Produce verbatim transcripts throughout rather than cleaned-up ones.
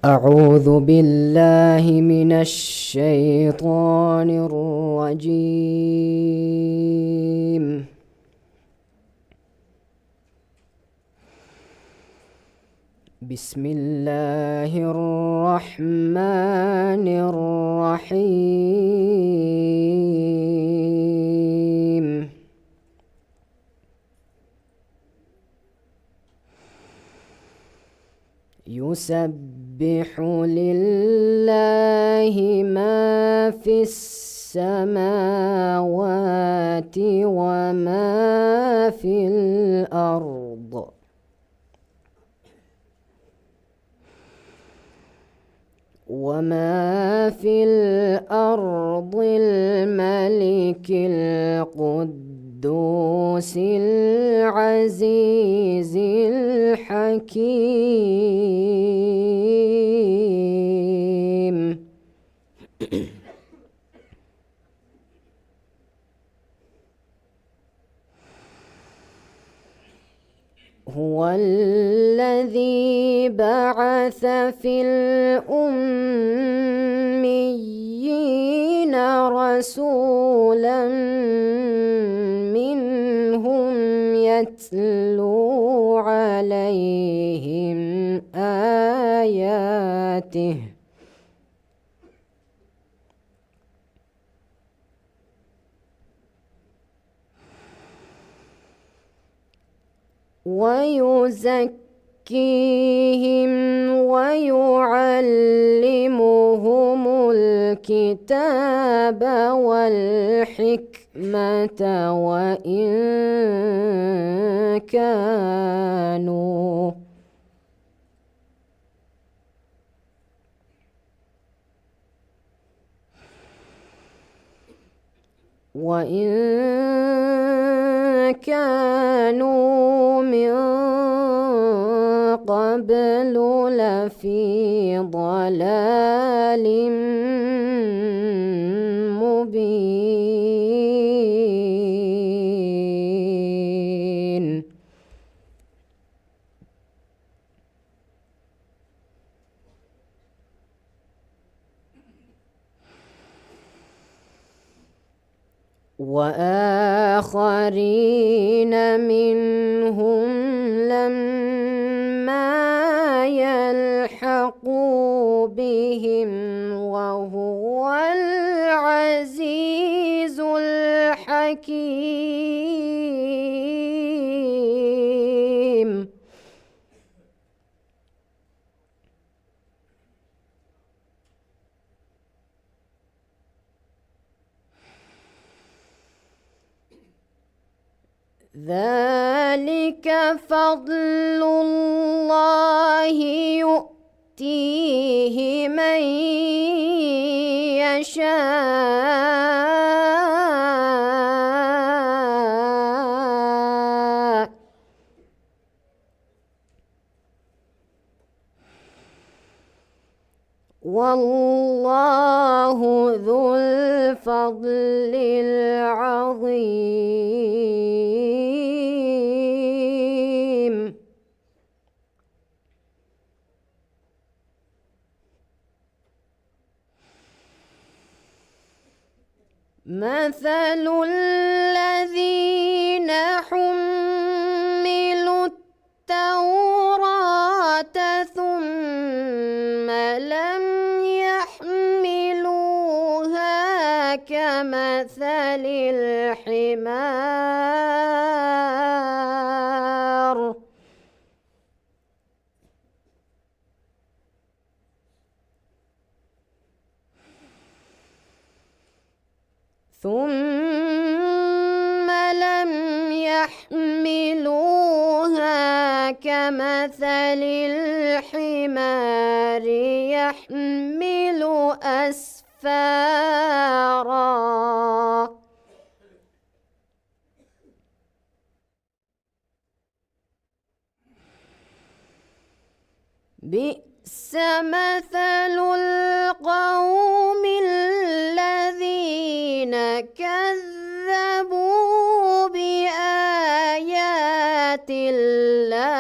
أعوذ بالله من الشيطان الرجيم. بسم الله الرحمن الرحيم. يسبح لله ما في السماوات وما في الأرض، وما في الأرض الملك القدوس العزيز الحكيم. هو الذي بعث في الأميين رسولا منهم يتلو عليهم آياته ويزكيهم ويعلمهم الكتاب والحكمة وإن كانوا وإن كانوا من قبل لفي ضلال مبين. وآخرين منهم لما يلحقوا بهم وهو العزيز الحكيم. ذلك فضل الله يؤتيه من يشاء. والله ذو الفضل العظيم. مثل الذين حملوا التوراة ثم لم يحملوها كمثل الحمار ثم لم يحملوها كمثل الحمار يحمل أسفارا. بئس مثل القوم الذين كذبوا بآيات الله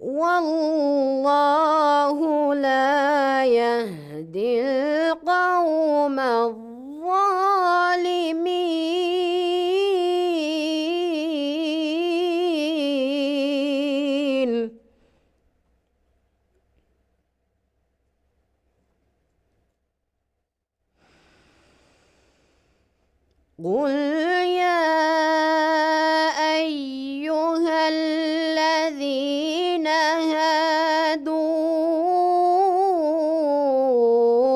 والله لا يهدي القوم الظالمين. قل يا أيها الذين هادوا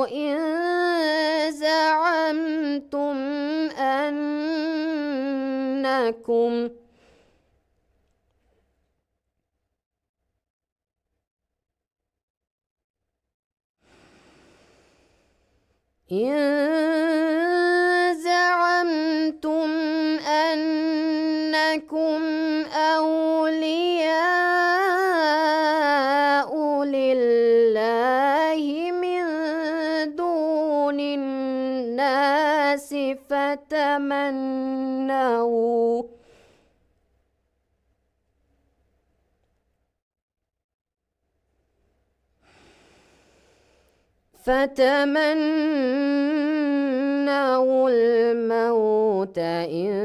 إن زعمتم أنكم إن زعمتم أنكم أولياء لله من دون الناس فتمنوا فتمنوا الموت إن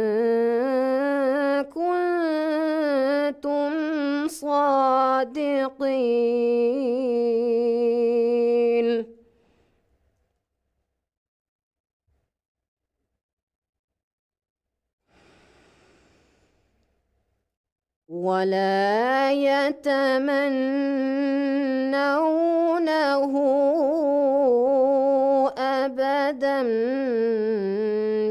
كنتم صادقين. ولا يتمنونه أبدا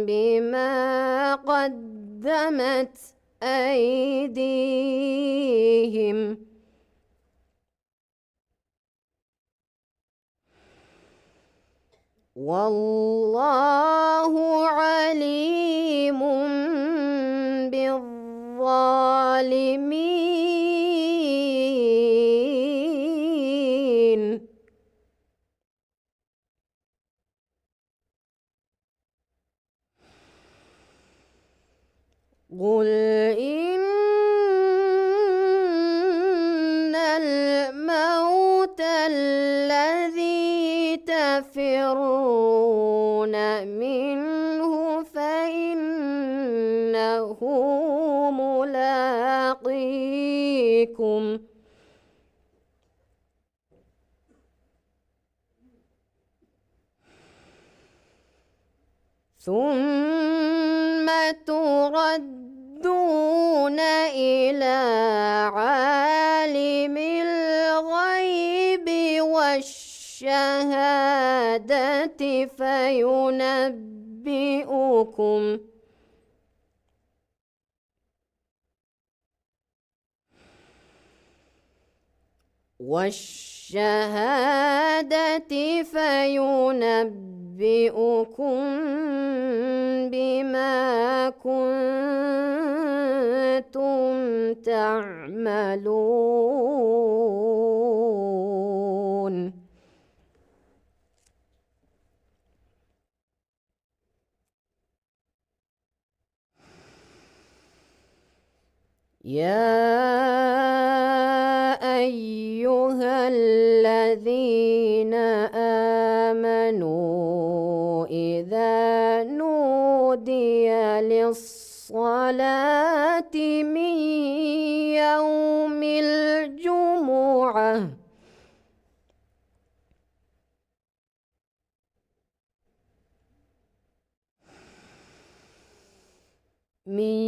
بما قدمت أيديهم والله عليم بالظالمين. قل إن الموت الذي تفرون منه فإنه ملاقيكم ثم تردون إلى عالم الغيب والشهادة فينبئكم والشهادة فينبئكم بما كنتم تعملون. يا أيها الذين آمنوا إذا نودي للصلاة من يوم الجمعة من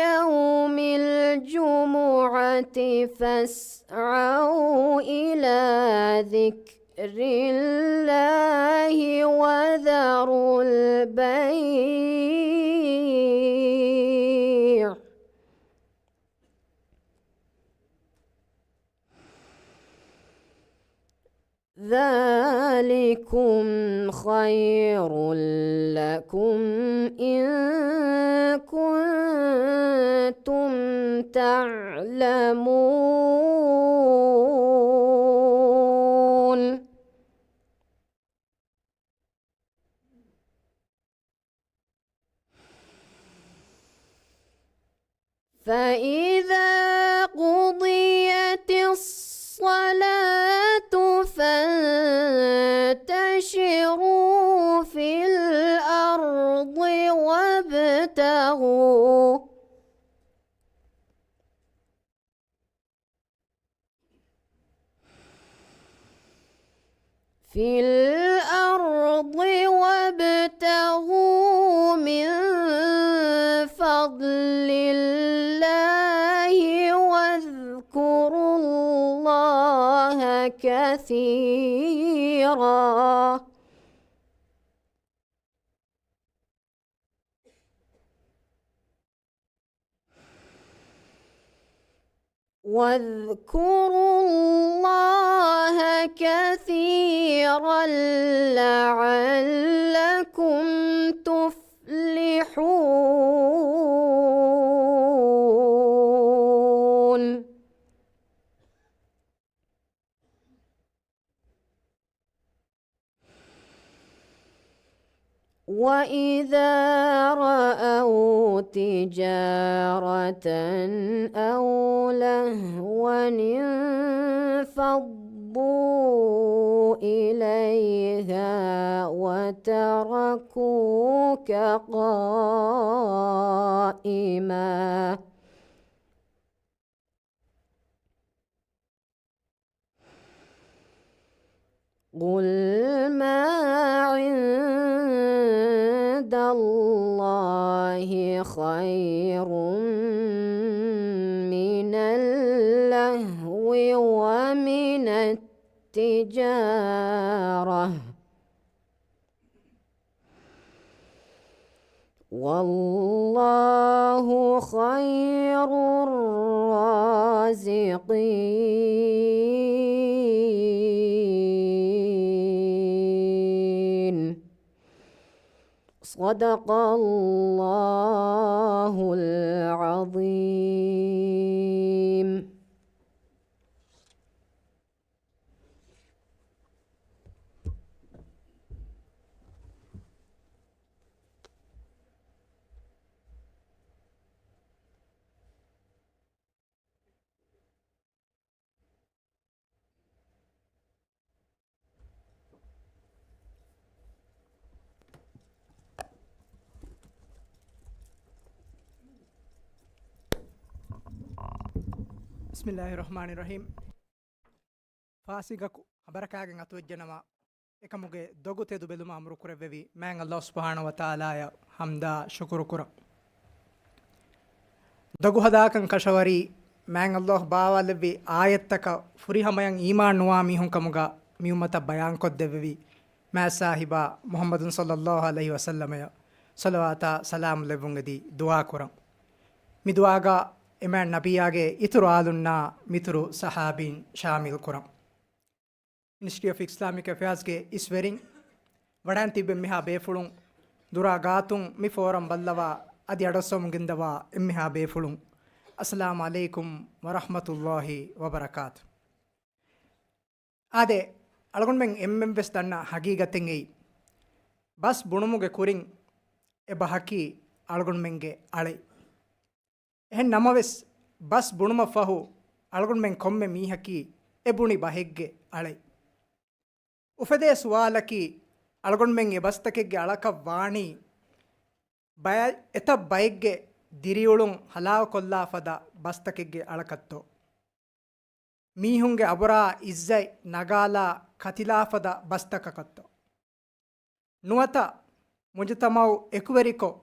يوم الجمعة فاسعوا إلى ذكر الله وذروا البيع ذلكم خير لكم إن كنتم تعلمون. فإذا قضيت وابتغوا في الأرض وابتغوا من فضل الله واذكروا الله كثيرا واذكروا الله كثيرا لعلكم تفلحون. وإذا رأوا تجارة أو لهوا انفضوا إليها وتركوك قائما. قل ما عند الله خير من اللهو ومن التجارة، والله خير الرازقين. صدق الله العظيم. بسم الله الرحمن الرحيم. ފާސިގަކު ހަބަރަކާގެން އަތުވެއްޖެނަމަ، އެކަމުގެ ދޮގު ތެދު ބެލުމަށް އަމުރު ކުރެއްވެވި މާތް ﷲ ސުބްޙާނަހޫ ވަތަޢާލާއަށް ޙަމްދާ ޝުކުރު ކުރަން. ދޮގު ހަދާކަން ކަށަވަރީ މާތް ﷲ ބާވާލެއްވި އާޔަތްތަކަށް ފުރިހަމަޔަށް އީމާން ނުވާ މީހުން ކަމުގަ މި އުއްމަތަށް ބަޔާންކޮށްދެއްވެވި މާތް ސާހިބާ މުޙައްމަދު ޞައްލައްލާހު ޢަލައިހި ވަސައްލަމަޔަށް ޞަލަވާތާ ސަލާމް ލެއްވުން އެދި ދުޢާ ކުރަން. މި ދުޢާގަ އެމާތް ނަބިއްޔާގެ އިތުރު އާލުންނާ މިތުރު ޞަޙާބީން ޝާމިލް ކުރަން. މިނިސްޓްރީ އޮފް އިސްލާމިކް އެފެއާޒްގެ އިސްވެރިން، ވަޑައިން ތިއްބެ އެންމެހާ ބޭފުޅުން، ދުރާ ގާތުން މި ފޯރަމް ބައްލަވާ އަދި އަޑުއައްސަވަމުން ގެންދަވާ އެންމެހާ ބޭފުޅުން، އައްސަލާމު ޢަލައިކުމް ވަރަޙްމަތުﷲި ވަބަރަކާތު. އާދެ، އަޅުގަނޑުމެން އެންމެން ވެސް ދަންނަ ހަގީގަތެއް އެއީ، ބަސް ބުނުމުގެ ކުރިން އެ ބަހަކީ އަޅުގަނޑުމެންގެ އަޅެއް. އެހެން ނަމަވެސް، ބަސް ބުނުމަށްފަހު އަޅުގަނޑުމެން ކޮންމެ މީހަކީ އެ ބުނި ބަހެއްގެ އަޅެއް. އުފެދޭ ސުވާލަކީ، އަޅުގަނޑުމެން އެ ބަސްތަކެއްގެ އަޅަކަށް ވާނީ، ބައެއް، އެތައް ބައެއްގެ ދިރިއުޅުން ހަލާކުކޮށްލާ ފަދަ ބަސްތަކެއްގެ އަޅަކަށްތޯ؟ މީހުންގެ އަބުރާ އިއްޒަތް ނަގާލާ ކަތިލާފަދަ ބަސްތަކަކަށްތޯ؟ ނުވަތަ މުޖުތަމަޢު އެކުވެރިކޮށް،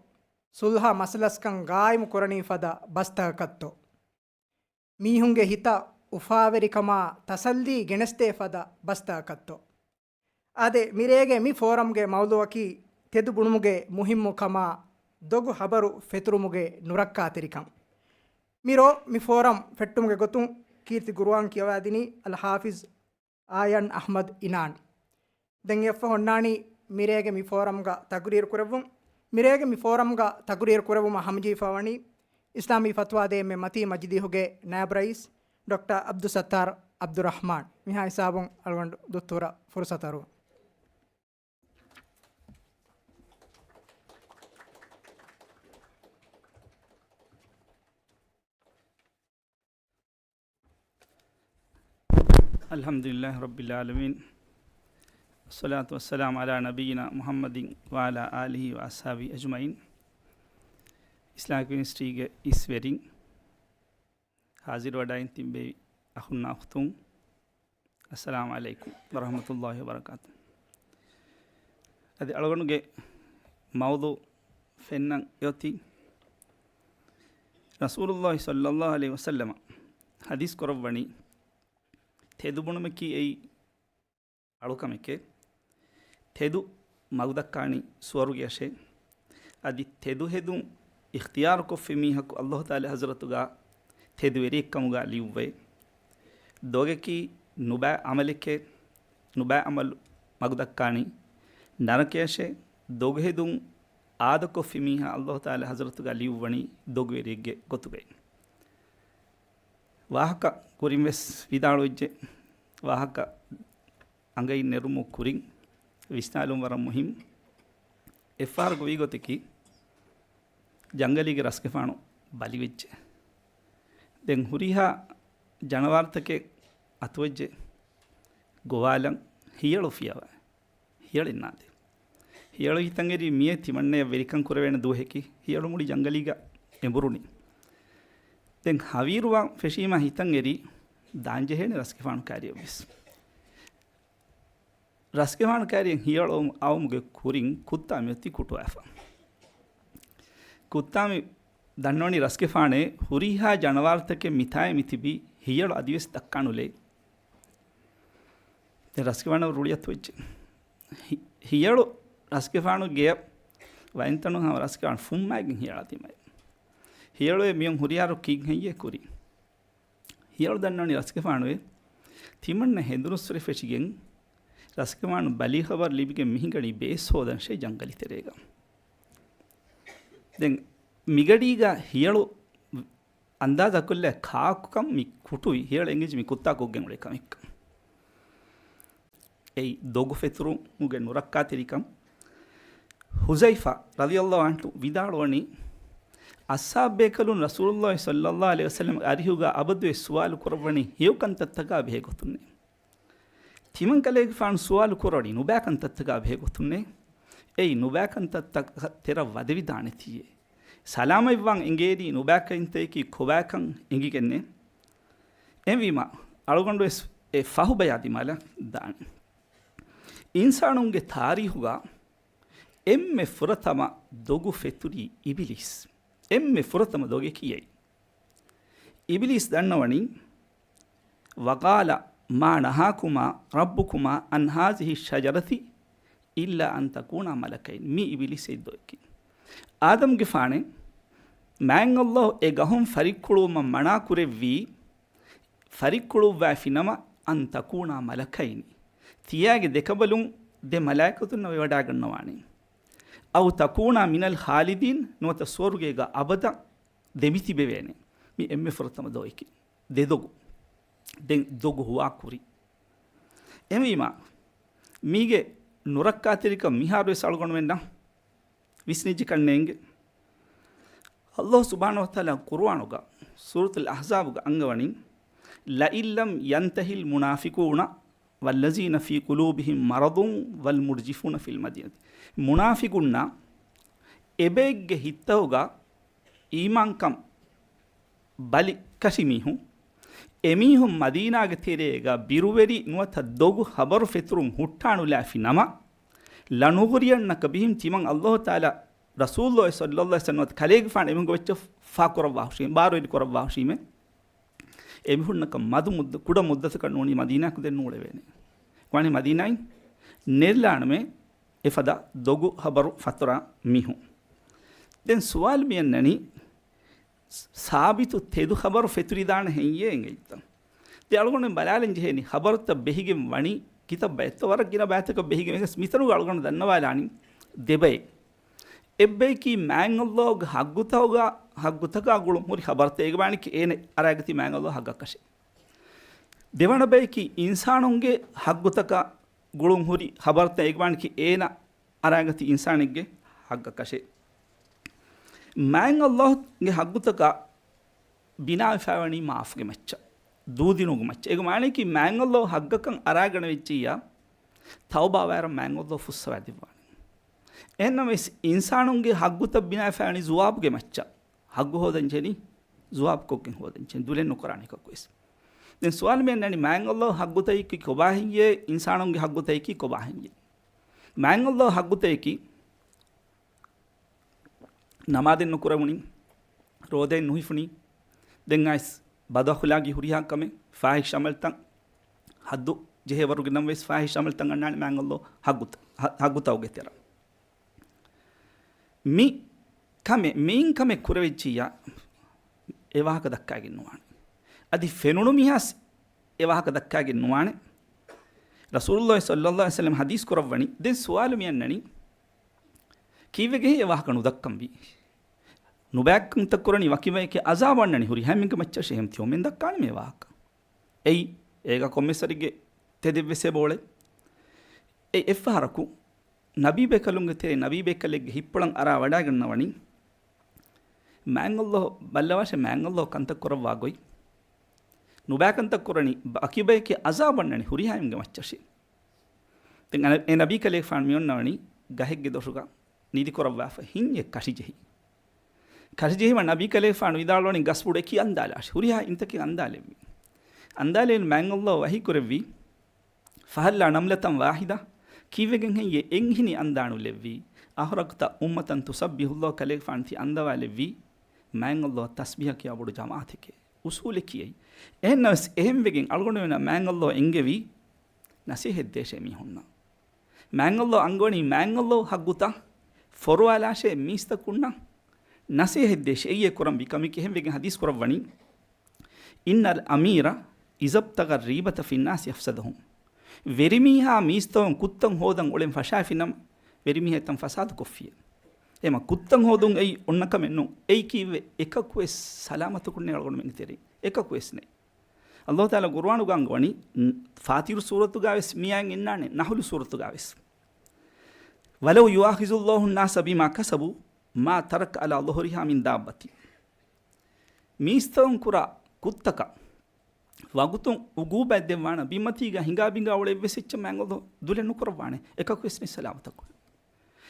ޞުލްޙަ މަސަލަސްކަން ގާއިމު ކުރަނީ ފަދަ ބަސްތަކަކަށްތޯ؟ މީހުންގެ ހިތަށް އުފާވެރިކަމާ ތަސައްލީ ގެނެސްދޭ ފަދަ ބަސްތަކަކަށްތޯ؟ އާދެ، މިރޭގެ މި ފޯރަމްގެ މައުޟޫޢަކީ ތެދު ބުނުމުގެ މުހިއްމު ކަމާ، ދޮގު ހަބަރު ފެތުރުމުގެ ނުރައްކާތެރިކަން. މިރޯ މި ފޯރަމް ފެއްޓުމުގެ ގޮތުން ކީރިތި ގުރުއާން ކިޔަވާދިނީ އަލް ޙާފިޒް އާޔަން އަޙްމަދު އިނާން. ދެން އެއަށްފަހު އޮންނާނީ މިރޭގެ މި ފޯރަމްގަ ތަޤުރީރު ކުރެއްވުން. މިރޭގެ މި ފޯރަމްގަ ތަޤުރީރު ކުރެއްވުމަށް ހަމަޖެހިފަވަނީ އިސްލާމީ ފަތުވާ ދޭ އެންމެ މަތީ މަޖިލީހުގެ ނާއިބު ރައީސް ޑޮކްޓަރ ޢަބްދުއްސައްތާރު ޢަބްދުއްރަޙްމާން. މިހާ ހިސާބުން އަޅުގަނޑު ދުއްތޫރަށް ފުރުޞަތު އަރުވަން. الحمد لله رب العالمين، والصلاة والسلام على نبينا محمد وعلى آله وأصحابه أجمعين. އިސްލާމިކް ޔުނިވަރސިޓީގެ އިސްވެރިން، ހާޒިރުވެޑައިން ތިއްބެވި އަޚުންނާ އުޚްތުން، އައްސަލާމު ޢަލައިކުމް ވަރަޙްމަތުﷲި ވަބަރަކާތު. އަދި އަޅުގަނޑުގެ މައުޟޫ ފެންނަން އޮތީ، ރަސޫލުﷲި ޞައްލަﷲު ޢަލައިހި ވަސައްލަމަ ޙަދީޘް ކުރައްވަނީ، ތެދު ބުނުމަކީ އެއީ އަޅުކަމެކޭ. ތެދު މަގުދައްކާނީ ސުވަރުގެއަށޭ. އަދި ތެދު ހެދުން އިޚްތިޔާރުކޮށްފި މީހަކު ﷲ ތަޢާލާ ޙަޟްރަތުގަ ތެދުވެރިއެއްކަމުގަ ލިޔުއްވައޭ. ދޮގަކީ ނުބައި ޢަމަލެކޭ، ނުބައި ޢަމަލު މަގުދައްކާނީ ނަރަކަޔަށޭ. ދޮގުހެދުން ޢާދަކޮށްފި މީހާ ﷲ ތަޢާލާ ޙަޟްރަތުގަ ލިޔުއްވަނީ ދޮގުވެރިއެއްގެ ގޮތުގައި. ވާހަކަ ކުރިން ވެސް ވިދާޅުވެއްޖެ. ވާހަކަ އަނގައިން ނެރުމު ކުރިން ވިސްނާލުން ވަރަށް މުހިންމު. އެއްފަހަރަކު ވީގޮތަކީ، ޖަންގަލީގެ ރަސްގެފާނު ބަލިވެއްޖެ. ދެން ހުރިހާ ޖަނަވާރުތަކެއް އަތުވެއްޖެ ގޮވާލަން. ހިޔަޅު ފިޔަވަ، ހިޔަޅެއް ނާދޭ. ހިޔަޅު ހިތަށް އެރީ މިއޭ ތިމަންނަޔަށް ވެރިކަން ކުރެވޭނެ ދުވަހަކީ. ހިޔަޅު މުޅި ޖަންގަލީގަ އެނބުރުނީ. ދެން ހަވީރުވާން ފެށީމާ ހިތަށް އެރީ ދާންޖެހޭނެ ރަސްގެފާނު ކާރިއަށް ވެސް. ރަސްގެފާނު ކާރިއަށް ހިޔަޅު އައުމުގެ ކުރިން ކުއްތާމި އޮތީ ކުޓުވާފަ. ކުއްތާމި ދަންނަވަނީ ރަސްގެފާނޭ ހުރިހާ ޖަނަވާރުތަކެއް މިތާއޭ މިތިބީ، ހިޔަޅު އަދިވެސް ދައްކާނުލޭ. ދެން ރަސްގެފާނަށް ރުޅިއަތުވެއްޖެ. ހި-، ހިޔަޅު ރަސްގެފާނު ގެޔަށް ވައިންތަނުން ހަމަ ރަސްގެފާނު ފުންމާގެން ހިޔަޅާ ތިމައި. ހިޔަޅުއޭ މިއޮން ހުރިހާރު ކީއްހެއްޔޭ ކުރީ؟ ހިޔަޅު ދަންނަވަނީ ރަސްގެފާނުއޭ. ތިމަންނަ ހެނދުނުއްސުރެ ފެށިގެން ރަސްގެފާނު ބަލީ ޚަބަރު ލިބިގެން މިހިނގަނީ ބޭސް ހޯދަންށޭ ޖަންގަލި ތެރޭގަ. ދެން މިގަޑީގަ ހިޔަޅު އަންދާޒާކޮށްލާ ކާކުކަން މި ކުޓުވި. ހިޔަޅު އެނގިއްޖެ މި ކުއްތާ ކޮށްގެން އުޅޭ ކަމެއްކަން. އެއީ ދޮގު ފެތުރުމުގެ ނުރައްކާތެރިކަން. ޙުޛައިފާ ރަޟިޔަﷲު ޢަންހު ވިދާޅުވަނީ، އަޞްޙާބުބޭކަލުން ރަސޫލުﷲި ޞައްލަﷲު ޢަލައިހި ވަސައްލަމް އަރިހުގަ އަބަދުވެސް ސުވާލު ކުރައްވަނީ ހެޔޮ ކަންތައްތަކާ ބެހޭ ގޮތުންނޭ. ތިމަން ކަލޭގެފާނު ސުވާލު ކުރަނީ ނުބައި ކަންތައްތަކާ ބެހޭ ގޮތުންނޭ. އެއީ ނުބައި ކަންތައްތަކަށް ތެރަށް ވަދެވިދާނެތީއޭ. ސަލާމަތްވާން އެނގޭނީ ނުބައި ކަންތައްތަކީ ކޮބާކަން އެނގިގެންނޭ. އެހެންވީމަ، އަޅުގަނޑުވެސް އެ ފަހު ބަޔާ ދިމާލަށް ދާނެ. އިންސާނުންގެ ތާރީޚުގަ އެންމެ ފުރަތަމަ ދޮގު ފެތުރީ އިބިލީސް. އެންމެ ފުރަތަމަ ދޮގެކީ އެއީ. އިބިލީސް ދަންނަވަނީ، وَقَالَ مَا نَهَاكُمَا رَبُّكُمَا عَنْ هَٰذِهِ الشَّجَرَةِ إِلَّا أَن تَكُونَا مَلَكَيْنِ. މީ އިބިލީސް އެއް ދޮގެކީ. އާދަމްގެފާނޭ މާތް ﷲ އެ ގަހުން ފަރިއްކުޅުވުމަށް މަނާ ކުރެއްވީ، ފަރިއްކުޅުއްވައިފިނަމަ، أَن تَكُونَا مَلَكَيْنِ، ތިޔާގެ ދެކަނބަލުން ދެ މަލާއިކަތުންނަށް ވެވަޑާގަންނަވާނެ. أَوْ تَكُونَا مِنَ الْخَالِدِينَ، ނުވަތަ ސުވަރުގޭގަ އަބަދަށް ދެމިތިބެވޭނެ. މި އެންމެ ފުރަތަމަ ދޮގެކީ. ދެ ދޮގު. ދެން ދޮގު ހުވާ ކުރި. އެހެންވީމާ، މީގެ ނުރައްކާތެރިކަން މިހާރުވެސް އަޅުގަނޑުމެންނަށް ވިސްނިއްޖެ ކަންނޭނގެ. ﷲ ސުބްޙާނަހޫ ވަތަޢާލާ ޤުރުއާނުގަ ސޫރަތުލް އަޙްޒާބުގަ އަންގަވަނީ، لَئِن لَّمْ يَنتَهِ الْمُنَافِقُونَ وَالَّذِينَ فِي قُلُوبِهِم مَّرَضٌ وَالْمُرْجِفُونَ فِي الْمَدِينَةِ. މުނާފިޤުންނާ އެބައެއްގެ ހިތްތަކުގަ އީމާންކަން ބަލި ކަށި މީހުން، އެމީހުން މަދީނާގެ ތެރޭގަ ބިރުވެރި ނުވަތަ ދޮގު ޚަބަރު ފެތުރުން ހުއްޓާނުލާފި ނަމަ، لَنُغْرِيَنَّكَ بِهِمْ، ތިމަން ﷲ ތަޢާލާ ރަސޫލުﷲ ޞައްލަﷲު ޢަލައިހި ވަސައްލަމް ނުވަތަ ކަލޭގެފާނު އެމީހުންގެ އެއްޗެއް ފާ ކުރައްވާ ހުށީމެ، ބާރުވެރި ކުރައްވާ ހުށީމެ، އެމީހުންނަކަށް މަދު މުއްދަ، ކުޑަ މުއްދަތަކަށް ނޫނީ މަދީނާއަކު ދެން ނޫޅެވޭނެ. ވަނީ މަދީނާއިން ނެރިލާނަމޭ އެފަދަ ދޮގު ޚަބަރު ފަތުރާ މީހުން. ދެން ސުވާލު މިއަންނަނީ، ސާބިތު ތެދު ޚަބަރު ފެތުރިދާނެ ހެއްޔޭ އެނގެއްތަ؟ ދެ އަޅުގަނޑު ބަލާލަން ޖެހޭނީ، ޚަބަރުތައް ބެހިގެން ވަނީ ކިތައް ބައެއްތޯ ވަރަށް ގިނަ ބައިތަކަށް ބެހިގެން ވެސް މިތަނުގަ އަޅުގަނޑު ދަންނަވާލާނީ ދެ ބައެއް. އެއްބަޔަކީ މާތް ﷲގެ ޙައްޤުތަކާ، ޙައްޤުތަކާ ގުޅުން ހުރި ޚަބަރުތައް އޭގެ މާނައަކީ އޭނަ އަރާގަތީ މާތް ﷲ ޙައްޤަކަށޭ. ދެވަނަ ބަޔަކީ އިންސާނުންގެ ޙައްޤުތަކާ ގުޅުން ހުރި ޚަބަރުތައް އޭގެ މާނައަކީ އޭނަ އަރާގަތީ އިންސާނެއްގެ ޙައްޤަކަށޭ. މާތް ﷲގެ ޙައްޤުތަކާ ބިނާވެފައިވަނީ މާފުގެ މައްޗަށް، ދޫދިނުމުގެ މައްޗަށް. އޭގެ މާނައަކީ މާތް ﷲ ޙައްޤަކަށް އަރާގަނެވިއްޖިއްޔާ، ތައުބާވާއިރަށް މާތް ﷲ ފުއްސަވާ ދެއްވާނެ. އެހެންނަމަވެސް އިންސާނުންގެ ޙައްޤުތައް ބިނާވެފައިވަނީ ޒުވާބުގެ މައްޗަށް. ހައްގު ހޯދަން ޖެހެނީ، ޒުވާބު ކޮށްގެން ހޯދަން ޖެހެނީ، ދުލެއް ނުކުރާނެ އެކަކުވެސް. ދެން ސުވާލު މި އަންނަނީ، މާތް ﷲ ހައްގުތަކަކީ ކޮބާ ހެން އެއީ؟ އިންސާނުންގެ ހައްގުތަކަކީ ކޮބާ ހެން އެއީ؟ މާތް ﷲ ހައްގުތަކަކީ ނަމާދެއް ނުކުރެވުނީ، ރޯދައެއް ނުހިފުނީ، ދެން އައިސް ބަދުއަޚުލާގީ ހުރިހާ ކަމެއް، ފާޙިޝް ޢަމަލުތައް، ހައްދު ޖެހޭވަރުގެ ނަމަވެސް ފާޙިޝް ޢަމަލުތައް އަންނާނެ މާތް ﷲ ހައްގުތަ-، ހަ-، ހައްގުތަކުގެ ތެރެއަށް. މި ކަމެއް، މިއިން ކަމެއް ކުރެވިއްޖިއްޔާ އެ ވާހަކަ ދައްކާގެން ނުވާނެ. އަދި ފެނުނު މީހާސް އެ ވާހަކަ ދައްކާގެން ނުވާނެ. ރަސޫލުﷲ ޞައްލަﷲ ޢަލައިހި ވަސައްލަމަ ޙަދީޘް ކުރައްވަނީ. ދެން ސުވާލު މި އަންނަނީ، ކީއްވެގެން އެ ވާހަކަ ނުދައްކަންވީ؟ ނުބައި ކަންތައް ކުރަނީ ވަކި ބަޔެކޭ ޢަޒާބު އަންނަނީ ހުރިހާ މީހެއްގެ މައްޗަށޭ އެހެން ތިޔޮމެން ދައްކާނެ މި ވާހަކަ. އެއީ، އޭގަ ކޮންމެސް ވަރެއްގެ ތެދެއްވެސް އެބައުޅޭ. އެ އެއްފަހަރަކު ނަބީބޭކަލުންގެ ތެރެއިން ނަބީބޭކަލެއްގެ ހިތްޕުޅަށް އަރާ ވަޑައިގަންނަވަނީ، މާތް ﷲ ބައްލަވާށޭ، މާތް ﷲ ކަންތައް ކުރައްވާ ގޮތް. ނުބައި ކަންތައް ކުރަނީ ވަކި ބަޔެކޭ ޢަޒާބު އަންނަނީ ހުރިހާ މީހެއްގެ މައްޗަށޭ. ދެން އަނެ-، އެ ނަބީ ކަލޭގެފާނު މި އޮންނަވަނީ ގަހެއްގެ ދޮށުގަ ނިދިކުރައްވާފަ ހިންޏެއް ކަށިޖެހި. ކަށިޖެހީމަ ނަބީ ކަލޭގެފާނު ވިދާޅުވަނީ ގަސްބުޑަކީ އަންދާލާށޭ. ހުރިހާ އިންތަކެއް އަންދާލެއްވި. އަންދާލެވުނު މާތް ﷲ ވަޙީ ކުރެއްވީ، فهلا نملة واحدة، ކީއްވެގެން ހެއްޔޭ އެއް ހިނި އަންދާނުލެއްވީ؟ أحرقت أمة تسبح الله، ކަލޭގެފާނު ތި އަންދަވާލެއްވީ މާތް ﷲ ތަސްބީޙަ ކިޔާ ބޮޑު ޖަމާޢަތެކޭ. އުޞޫލެއް ކިޔައި. އެހެންނަމަވެސް އެހެންވެގެން އަޅުގަނޑުމެންނަށް މާތް ﷲ އެންގެވީ ނަސޭހަތް ދޭށޭ މީހުންނަށް. މާތް ﷲ އަންގަވަނީ މާތް ﷲ ހައްގުތައް ފޮރުވާލާށޭ މީސްތަކުންނަށް ނަސޭހަތް ދޭށޭ. އެއީ ކުރަންވީ ކަމެކޭ. އެހެންވެގެން ޙަދީޘް ކުރައްވަނީ، إن الأمير إذا ابتغى الريبة في الناس أفسدهم. ވެރިމީހާ މީސްތަކުން ކުށްތައް ހޯދަން އުޅެން ފަށާފިނަމަ، ވެރިމީހާ އެތަން ފަސާދު ކޮށްފިޔޭ. އެމަ ކުށްތައް ހޯދުން އެއީ އޮންނަ ކަމެއް ނޫން. އެއީ ކީއްވެ؟ އެކަކުވެސް ސަލާމަތަކުންނޭ އަޅުގަނޑުމެންގެ ތެރެއިން. އެކަކުވެސް ނެތް. ﷲ ތަޢާލާ ޤުރުއާނުގަ އަންގަވަނީ، ން-، ފާތިރު ސޫރަތުގަވެސް މިއާއެއް އިންނާނެ، ނަޙުލު ސޫރަތުގަވެސް. ولو يؤاخذ الله الناس بما كسبوا ما ترك على ظهورها من دابة. މީސްތަކުން ކުރާ ކުށްތަކަށް ވަގުތުން ޢުޤޫބަތް ދެއްވާނަ، ބިންމަތީގަ ހިނގާ ބިނގާ އުޅޭ އެއްވެސް އެއްޗެއް މާތް ﷲ ދުލެއް ނުކުރައްވާނެ، އެކަކުވެސް ނެތް ސަލާމަތަކުން.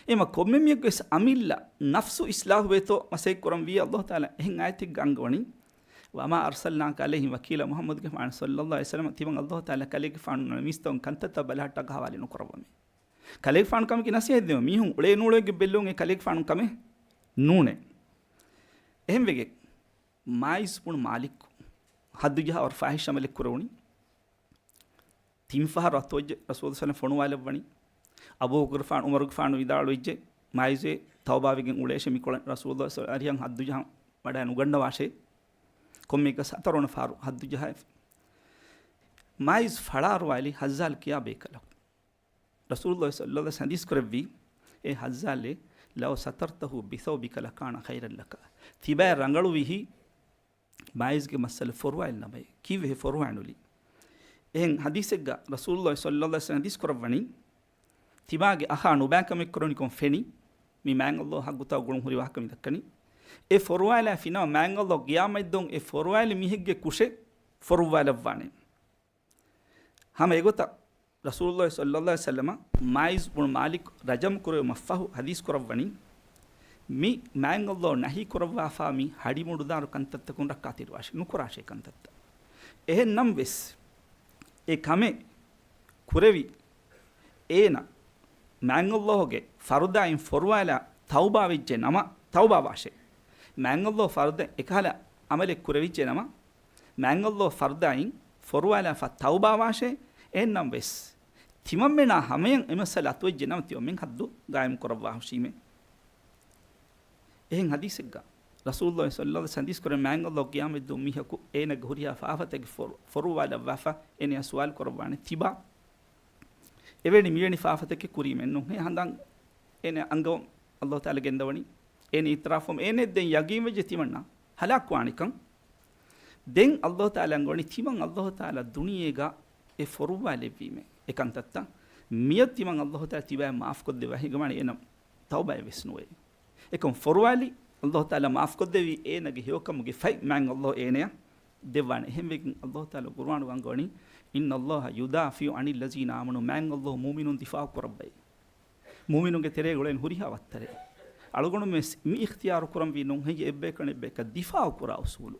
އެމަ ކޮންމެ މީހަކުވެސް އަމިއްލަ ނަފްސު އިޞްލާޙުވޭތޯ މަސައްކަތް ކުރަންވީ ﷲ ތަޢާލާ އެހެން އާޔަތެއްގަ އަންގަވަނީ، وما أرسلناك عليهم وكيلا، މުޙައްމަދުގެފާނު ޞައްލަﷲ ޢަލައިހި ވަސައްލަމަ ތިމަން ﷲ ތަޢާލާ ކަލޭގެފާނު މީސްތަކުން ކަންތައްތައް ބަލަހައްޓާ ހަވާލެއް ނުކުރައްވަމޭ. ކަލޭގެފާނު ކަމަކީ ނަސޭހަތް ދެއްވުން. މީހުން އުޅޭ ނޫޅޭގެ ބެއްލެވުން އެ ކަލޭގެފާނު ކަމެއް ނޫނޭ. އެހެންވެގެން މާއިޒް ބުނު މާލިކު ހައްދު ޖަހާ ވަރަށް ފާޙިޝް ޢަމަލެއް ކުރެވުނީ. ތިން ފަހަރު އަތުވެއްޖެ ރަސޫލު ޞައްލަﷲ ޢަލައިހި ވަސައްލަމަ ފޮނުވާލައްވަނީ. އަބޫ ބަކުރުގެފާނު ޢުމަރުގެފާނު ވިދާޅުވެއްޖެ، މާއިޒޭ ތައުބާވެގެން އުޅޭށޭ މިކޮޅަށް ރަސޫލު ޞައްލަﷲ ޢަލައިހި ވަސައްލަމަ އަރިހަށް ހައްދު ޖަހަން ވަޑައި ނުގަންނަވާށޭ. ކޮންމެއަކަސް ހަތަރުވަނަ ފަހަރު ހައްދު ޖަހައިފި. މާއިޒް ފަޅާރުވާލި ޙައްޒާލް ކިޔާ ބޭކަލަކު. ރަސޫލުﷲ ޞައްލަﷲ ޢަލައިހި ވަސައްލަމަ ޙަދީޘް ކުރެއްވީ، އޭ ޙައްޒާލޭ، لو سترته بثوبك لكان خيرا لك. ތިބާ ރަނގަޅުވީހީ މާއިޒްގެ މައްސަލަ ފޮރުވާލި ނަމައޭ. ކީއްވެ ހޭ ފޮރުވާނުލީ؟ އެހެން ޙަދީޘެއްގަ ރަސޫލުﷲ ޞައްލަﷲ ޢަލައިހި ވަސައްލަމަ ޙަދީޘް ކުރައްވަނީ، ތިބާގެ އަޚާ ނުބައިކަމެއް ކުރަނިކޮން ފެނި، މި މާތް ﷲ ޙައްޤުތައް ގުޅުން ހުރި ވާހަކަ މި ދައްކަނީ. އެ ފޮރުވާލާފިނަމަ މާތް ﷲ ޤިޔާމަތްދުވަހު އެ ފޮރުވާލި މީހެއްގެ ކުށެއް ފޮރުއްވާލައްވާނެ. ހަމަ އެގޮތަށް ރަސޫލުﷲ ޞައްލަﷲ ޢަލައިހި ވަސައްލަމަ މާއިޒް ބުނު މާލިކު ރަޖަމް ކުރެވުމަށްފަހު ޙަދީޘް ކުރައްވަނީ، މި މާތް ﷲ ނަހީ ކުރައްވާފާ މި ހަޑި މުޑުދާރު ކަންތައްތަކުން ރައްކާތެރިވާށޭ، ނުކުރާށޭ ކަންތައްތައް. އެހެން ނަމަވެސް، އެ ކަމެއް ކުރެވި އޭނަ މާތް ﷲ ގެ ފަރުދާއިން ފޮރުވާލާ ތައުބާ ވެއްޖެ ނަމަ، ތައުބާ ވާށޭ. މާތް ﷲ ފަރުދަ އެކަހަލަ ޢަމަލެއް ކުރެވިއްޖެ ނަމަ، މާތް ﷲ ފަރުދާއިން ފޮރުވާލާފަ ތައުބާ ވާށޭ. އެހެން ނަމަވެސް، ތިމަންމެނާ ހަމަޔަށް އެ މައްސަލަ އަތުވެއްޖެ ނަމަ، ތިމަންމެން ޙައްދު ޤާއިމު ކުރައްވާ ހުށީމޭ. އެހެން ޙަދީޘެއްގަ ރަސޫލުﷲ ޞައްލަﷲ ޢަލައިހި ވަސައްލަމަ ޙަދީޘް ކުރޭ، މާތް ﷲ ޤިޔާމަތްދުވަހު މީހަކު އޭނަގެ ހުރިހާ ފާފަތަކެއް ފޮރު-، ފޮރުވާލައްވާފަ އޭނަޔާ ސުވާލު ކުރައްވާނެ ތިބާ. އެވެނި މިވެނި ފާފަތަކެއް ކުރީމެއްނު. އެ ހަނދާން އޭނަ އަންގަވަން ﷲ ތަޢާލާ ގެންދަވަނީ. އޭނަ އިޢުތިރާފު އޭނަ ދެން ޔަގީންވެއްޖެ ތިމަންނަ ހަލާކުވާނެކަން. ދެން ﷲ ތަޢާލާ އަންގަވަނީ ތިމަން ﷲ ތަޢާލާ ދުނިޔޭގަ އެ ފޮރުއްވާލެއްވީމޭ އެ ކަންތައްތައް. މިއަދު ތިމަން ﷲ ތަޢާލާ ތިބާ މާފުކޮށްދެއްވާ ހިގަމާނެ އޭނަ ތައުބާއެއް ވެސް ނުވޭ. އެކަމް ފޮރުވާލި، ﷲ ތަޢާލާ މާފުކޮށްދެއްވީ އޭނަގެ ހެޔޮކަމުގެ ފަތް މާތް ﷲ އޭނަޔަށް ދެއްވާނެ. އެހެންވެގެން ﷲ ތަޢާލާ ޤުރުއާނުގަ އަންގަވަނީ، إن الله يدافع عن الذين آمنوا، މާތް ﷲ މުއުމިނުން ދިފާޢު ކުރައްވައި. މުއުމިނުންގެ ތެރޭގަ އުޅެން ހުރިހާ ވައްތަރެއް. އަޅުގަނޑުމެން މި އިޚްތިޔާރު ކުރަންވީ ނޫން ހެއްޔެ އެއްބަޔަކަށް އެއްބަޔަކަށް ދިފާޢު ކުރާ އުސޫލު.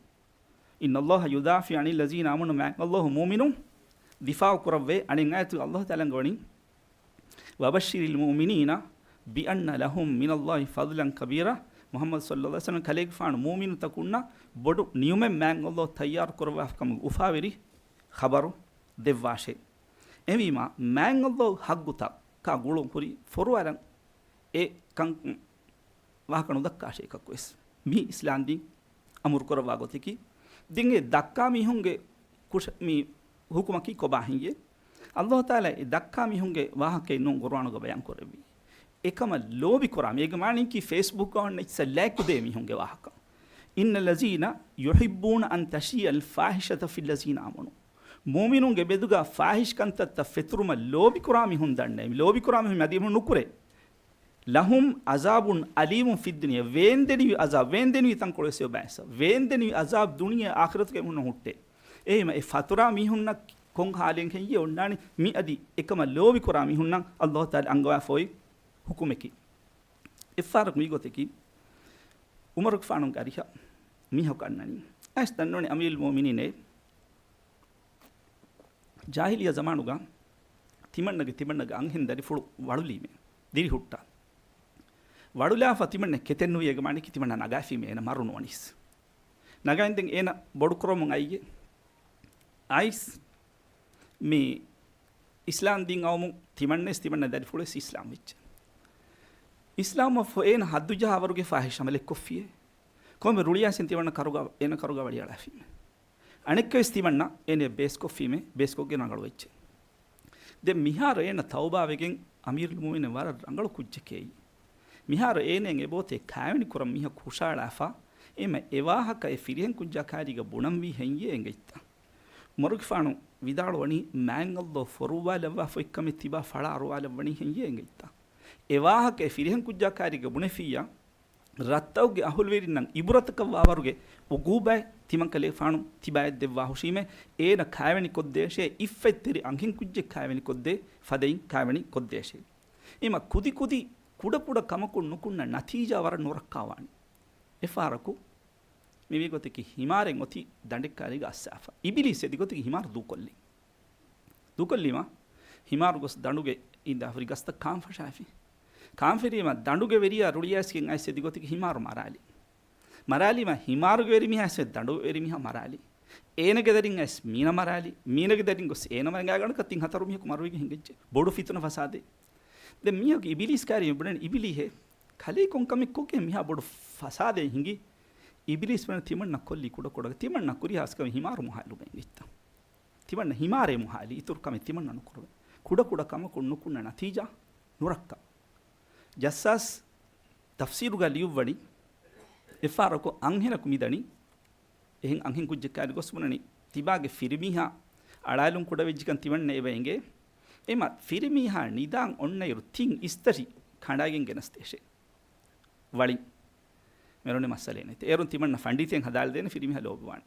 إن الله يدافع عن الذين آمنوا، މާތް ﷲ މުއުމިނުން ދިފާޢު ކުރައްވޭ. އަނެއް އާޔަތުގަ ﷲ ތަޢާލާ އަންގަވަނީ، وبشر المؤمنين بأن لهم من الله فضلا كبيرا. މުޙައްމަދު ޞައްލައްލާހު ޢަލައިހި ވަސައްލަމް ކަލޭގެފާނު މުއުމިނުތަކުންނަށް ބޮޑު ނިޢުމަތް މާތް ﷲ ތައްޔާރު ކުރައްވާފަ ކަމުގެ އުފާވެރި ޚަބަރު ދެއްވާށޭ. އެހެންވީމާ، މާތް ﷲ ޙައްޤުތައް ކާ ގުޅުން ހުރި ފޮރުވާލަން އެ ކަން ވާހަކަ ނުދައްކާށޭ އެކަކުވެސް. މީ އިސްލާމް ދީން އަމުރު ކުރައްވާ ގޮތަކީ. ދެން އެ ދައްކާ މީހުންގެ ކުށ-، މި ޙުކުމަކީ ކޮބާ ހިނގޭ؟ ﷲ ތަޢާލާ އެ ދައްކާ މީހުންގެ ވާހަކައެއް ނޫން ޤުރުއާނުގަ ބަޔާން ކުރެއްވީ. އެކަމަށް ލޯބި ކުރާ މީ، އޭގެ މާނައަކީ ފޭސްބުކްގަ އޮންނަ އިސް ލައިކު ދޭ މީހުންގެ ވާހަކަ. إن الذين يحبون أن تشيع الفاحشة في الذين آمنوا. މުއުމިނުންގެ މެދުގަ ފާޙިޝް ކަންތައްތައް ފެތުރުމަށް ލޯބި ކުރާ މީހުން ދަންނައި. ލޯބި ކުރާ މީހުން މަދީ މީހުން ނުކުރޭ. لهم عذاب أليم في الدنيا. ވޭންދެނިވި ޢަޒާބް، ވޭންދެނިވި ތަންކޮޅެއް ވެސް އެބައިންސަ. ވޭންދެނިވި ޢަޒާބް ދުނިޔެ އާޚިރަތުގެ މުންނަ ހުއްޓޭ. އެހެންވީމަ އެ ފަތުރާ މީހުންނަށް ކޮން ޙާލެއް ހެއްޔޭ އޮންނާނީ؟ މި އަދި އެކަމަށް ލޯބި ކުރާ މީހުންނަށް ﷲ ތަޢާލާ އަންގަވާފަ އޮތް ޙުކުމަކީ. އެއްފަހަރަކު މި ގޮތަކީ، ޢުމަރުގެފާނުގެ އަރިހަށް މީހަކު އަންނަނީ. އައިސް ދަންނަވަނީ އަމީރުލް މުއުމިނީނޭ، ޖާހިލިއްޔަ ޒަމާނުގަ ތިމަންނަގެ، ތިމަންނަގެ އަންހެން ދަރިފުޅު ވަޅުލީމޭ، ދިރިހުއްޓާ. ވަޅުލާފަ ތިމަންނަ ކެތެއް ނުވި، އޭގެ މާނައަކީ ތިމަންނަ ނަގާފީމޭ، އޭނަ މަރު ނުވަނީސް. ނަގައިންދެން އޭނަ ބޮޑު ކުރަމުން އައިއޭ. އައިސް މި އިސްލާމް ދީން އައުމުން ތިމަންނަވެސް ތިމަންނަ ދަރިފުޅުވެސް އިސްލާމް ވެއްޖެ. އިސްލާމްވެފަ އޭނަ ހައްދު ޖަހާ ވަރުގެ ފާޙިޝް ޢަމަލެއް ކޮށްފިއޭ. ކޮންމެ ރުޅިއައިސް ތިމަންނަ ކަރުގަ، އޭނަ ކަރުގަ ވަޅިއަޅާފީމޭ. އަނެއްކާވެސް ތިމަންނަ އޭނަ ބޭސްކޮށްފީމޭ، ބޭސްކޮށްގެން ރަނގަޅުވެއްޖެ. ދެން މިހާރު އޭނަ ތައުބާވެގެން އަމީރުލް މުއުމިނީން ވަރަށް ރަނގަޅު ކުއްޖެކޭ. މިހާރު އޭނައަށް އެބައޮތޭ ކާވެނި ކުރަން މީހަކު ހުށައަޅާފަ، އެމަ އެވާހަކަ އެ ފިރިހެން ކުއްޖާ ކާރީގަ ބުނަންވީ ހެއްޔޭ އެނގެއްތަ؟ ޢުމަރުގެފާނު ވިދާޅުވަނީ، މާތް ﷲ ފޮރުއްވާލައްވާފަ އޮތްކަމެއް ތިބާ ފަޅާ އަރުވާލައްވަނީ ހެއްޔޭ އެނގެއްތަ؟ އެވާހަކަ އެ ފިރިހެން ކުއްޖާ ކާރީގަ ބުނެފިއްޔާ، ރައްތައުގެ އަހުލުވެރިންނަށް އިބުރަތަކަށް ވާވަރުގެ ޢުޤޫބާތް ތިމަންކަލޭގެފާނު ތިބާއަށް ދެއްވާހުށީމޭ، އޭނަ ކާވެނި ކޮށްދޭށޭ، އިއްފަތްތެރި އަންހެން ކުއްޖެއް ކާވެނި ކޮށްދޭ ފަދައިން ކާވެނި ކޮށްދޭށޭ. އެމަ ކުދި ކުދި ކުޑަ ކުޑަ ކަމަކުން ނުކުންނަ ނަތީޖާ ވަރަށް ނުރައްކާވާނެ. އެފަހަރަކު މިވީ ގޮތަކީ ހިމާރެއް އޮތީ ދަނޑެއް ކާރީގަ އައްސާފަ. އިބިލީސް އެދި ގޮތަކީ ހިމާރު ދޫކޮށްލި. ދޫކޮށްލީމަ ހިމާރު ގޮސް ދަނޑުގެ އިންދާ ހުރި ގަސްތައް ކާން ފަށާފި. ކާން ފެށީމަ ދަނޑުގެ ވެރިޔާ ރުޅިއައިސްގެން އައިސް އެދި ގޮތަކީ ހިމާރު މަރާލި. މަރާލީމަ ހިމާރުގެ ވެރިމީހާ އައިސް ދަނޑު ވެރިމީހާ މަރާލި. އޭނަގެ ދަރިން އައިސް މީނަ މަރާލި. މީނަގެ ދަރިން ގޮސް އޭނަ މަރާލި. ގާގަނޑަކަށް ތިން ހަތަރު މީހަކު މަރުވިގެން ހިނގައްޖެ. ބޮޑު ފިތުނަ ފަސާދެއް. ދެން މީހަކު އިބިލީސް ކާރި ބުނަން އިބިލީހޭ. ކަލޭ ކޮން ކަމެއް ކޮށްގެން މިހާ ބޮޑު ފަސާދެއް ހިނގި؟ އިބިލީސް ބުނަން ތިމަންނަ ކޮށްލީ ކުޑަ ކުޑަ. ތިމަންނަ ކުރި ހާސްކަމެއް ހިމާރު މުހާލު ގެންގިއްތަ. ތިމަންނަ ހިމާރޭ މުހާލީ، އިތުރު ކަމެއް ތިމަންނަ ނުކުރުވޭ. ކުޑަ ކުޑަ ކަމަކުން ނުކުންނަ ނަތީޖާ ނުރައްކާ. ޖައްސާސް ތަފްސީރުގަ ލިޔުއްވަނީ، އެއްފަހަރަކު އަންހެނަކު މިދަނީ، އެހެން އަންހެން ކުއްޖެއް ކާރި ގޮސް ބުނަނީ، ތިބާގެ ފިރިމީހާ އަޅާލުން ކުޑަވެއްޖިކަން ތިމަންނަ އެބަ އެނގޭ. އެމަ ފިރިމީހާ ނިދާން އޮންނައިރު ތިން އިސްތަށި ކަނޑާގެން ގެނަސްދޭށޭ. ވަޅިން. މިރުނި މައްސަލައެއް ނެތް. އޭރުން ތިމަންނަ ފަނޑިތެއް ހަދާލަދޭނެ ފިރިމީހާ ލޯބިވާނެ.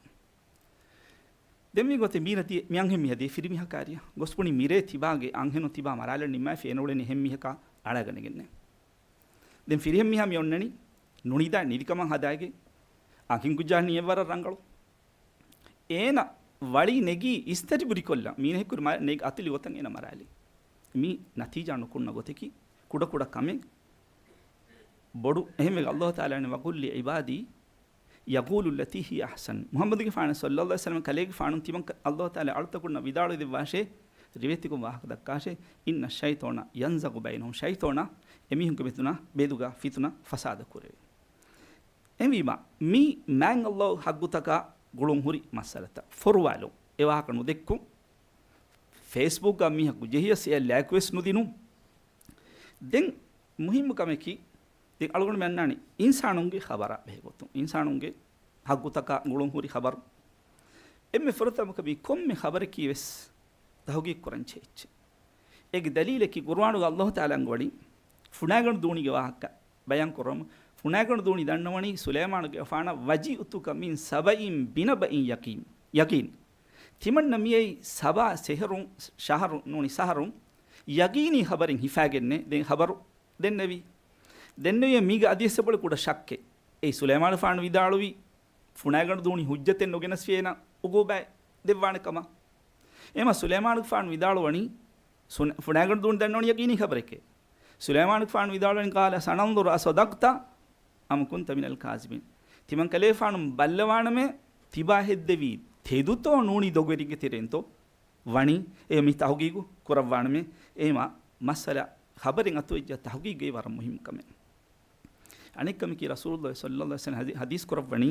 ދެން މި ގޮތެއް މީނަ ދިޔަ، މި އަންހެން މީހާ ދިޔަ ފިރިމީހާ ކާރިއަށް ގޮސް ބުނި މިރޭ ތިބާގެ އަންހެނުން ތިބާ މަރާލަން ނިންމާފި އޭނަ އުޅެނީ އެހެން މީހަކާ އަޅާގަނެގެންނޭ. ދެން ފިރިހެން މީހާ މި އޮންނަނީ ނުނިދާ ނިދިކަމަށް ހަދާގެ އަންހެން ކުއްޖާ ނިޔަ ވަރަށް ރަނގަޅު. އޭނަ ވަޅި ނެގީ އިސްތަށި ބުރިކޮށްލަން. މީނަ ހެއްކުރި މަ-، ނެގި އަތިލި ގޮތަށް އޭނަ މަރާލި. މި ނަތީޖާ ނުކުންނަ ގޮތަކީ ކުޑަ ކުޑަ ކަމެއް ބޮޑު. އެހެންވެ އައްލާހު ތަޢާލާ ވަނީ، وَقُل لِّعِبَادِي يَقُولُوا الَّتِي هِيَ أَحْسَنُ. މުޙައްމަދުގެފާނަށް ޞައްލައްލާހު ޢަލައިހި ވަސައްލަމަ ކަލޭގެފާނު ތިމަން ކަ-، އައްލާހު ތަޢާލާ އަޅުތަކުންނަށް ވިދާޅުވެދެއްވާށޭ، ރިވެތިކޮށް ވާހަކަ ދައްކާށޭ، إِنَّ الشَّيْطَانَ يَنزَغُ بَيْنَهُمْ. ޝައިޠާނާ އެމީހުންގެ މެދުނާ ބެދުގަ ފިތުނަ ފަސާދަ ކުރެވޭ. އެހެންވީމާ، މި މާތް އައްލާހު ޙައްޤުތަކާ ގުޅުން ހުރި މައްސަލަތައް ފޮރުވާލުން، އެ ވާހަކަ ނުދެއްކުން، ފޭސްބުކްގަ މީހަކު ޖެހިޔަސް އެއަށް ލައިކުވެސް ނުދިނުން. ދެން މުހިއްމު ކަމަކީ، ދެން އަޅުގަނޑުމެން އަންނާނީ އިންސާނުންގެ ޚަބަރާ ބެހޭ ގޮތުން، އިންސާނުންގެ ޙައްޤުތަކާ ގުޅުން ހުރި ޚަބަރު. އެންމެ ފުރަތަމަ ކަމީ ކޮންމެ ޚަބަރަކީ ވެސް ތަހުގީގު ކުރަން ޖެހިއްޖެ. އޭގެ ދަލީލަކީ ޤުރުއާނުގަ އައްލާހު ތަޢާލާ އަންގަވަނީ، ފުނާގަނޑު ދޫނީގެ ވާހަކަ ބަޔާން ކުރަމު، ފުނާގަނޑު ދޫނީ ދަންނަވަނީ ސުލައިމާނުގެފާނަށް، وَجِئْتُكَ مِنْ سَبَإٍ بِنَبَإٍ يَقِينٍ، يَقِينٍ. ތިމަންނަ މިއައީ ސަބާ ސެހެރުން، ޝަހަރުން ނޫނީ ސަހަރުން، ޔަގީނީ ޚަބަރެއް ހިފާގެންނޭ. ދެން ޚަބަރު ދެންނެވީ. ދެންނެވިޔަ މީގަ އަދިވެސް އެބޮޅެ ކުޑަ ޝައްކެއް. އެއީ ސުލައިމާނުގެފާނު ވިދާޅުވީ، ފުނާގަނޑު ދޫނި ހުއްޖަތެއް ނުގެނެސްފިޔޭ އޭނަ އުގޫބާއެއް ދެއްވާނެ ކަމަށް. އެހެމަ ސުލައިމާނުގެފާނު ވިދާޅުވަނީ، ސުނ-، ފުނާގަނޑު ދޫނި ދަންނަވަނީ ޔަގީނީ ޚަބަރެކޭ. ސުލައިމާނުގެފާނު ވިދާޅުވަނީ، قال سننظر أصدقت أم كنت من الكاذبين. ތިމަން ކަލޭފާނު ބައްލަވާނަމޭ، ތިބާ ހެއްދެވީ ތެދުތޯ ނޫނީ ދޮގުވެރިންގެ ތެރެއިންތޯ ވަނީ، އެ މި ތަހުގީގު ކުރައްވާނަމޭ. އެހެމަ މައްސަލަ ޚަބަރެއް އަތުވެއްޖާ ތަހުގީގު ވަރަށް މުހިއްމު ކަމެއް. އަނެއްކަމަކީ، ރަސޫލުﷲ ޞައްލަﷲ ޢަލައިހި ވަސައްލަމަ ޙަދީ-، ޙަދީޘް ކުރައްވަނީ،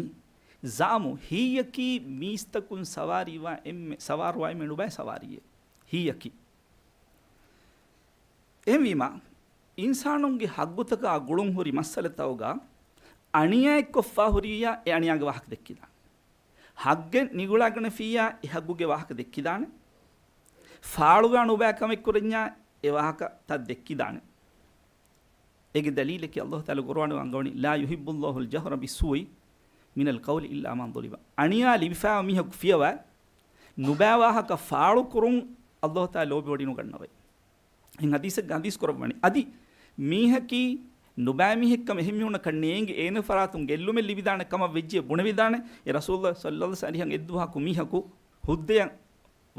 ޒަޢަމު، ހީއަކީ މީސްތަކުން ސަވާރީވާ އެންމެ، ސަވާރުވާ އެންމެ ނުބައި ސަވާރީއެއް. ހީއަކީ. އެހެންވީމާ، އިންސާނުންގެ ޙައްޤުތަކާ ގުޅުން ހުރި މައްސަލަތަކުގަ އަނިޔާއެއްކޮށްފާ ހުރިއްޔާ، އެ އަނިޔާގެ ވާހަކަ ދެއްކިދާނެ. ޙައްޤެއް ނިގުޅާގަނެފިއްޔާ، އެ ޙައްޤުގެ ވާހަކަ ދެއްކިދާނެ. ފާޅުވާ ނުބައި ކަމެއް ކުރަންޏާ، އެ ވާހަކަތައް ދެއްކިދާނެ. އޭގެ ދަލީލަކީ، ﷲ ތަޢާލާ ޤުރުއާނުގަ އަންގަވަނީ، لا يحب الله الجهر بالسوء من القول إلا من ظلم. އަނިޔާ ލިބިފާ މީހަކު ފިޔަވާ، ނުބައި ވާހަކަ ފާޅުކުރުން ﷲ ތަޢާލާ ލޯބިވޮޑިނުގަންނަވައި. އެހެން ޙަދީޘެއްގަ ޙަދީޘް ކުރައްވަނީ. އަދި މީހަކީ ނުބައި މީހެއްކަމަށް އެހެން މީހުންނަކަށް ނޭނގި އޭނަ ފަރާތުން ގެއްލުމެއް ލިބިދާނެ ކަމަށް ވެއްޖެ ބުނެވިދާނެ. އެ ރަސޫލުﷲ ޞައްލަﷲ ޢަލައިހި ވަސައްލަމަ އެއްދުވަހަކު މީހަކު ހުއްދައަށް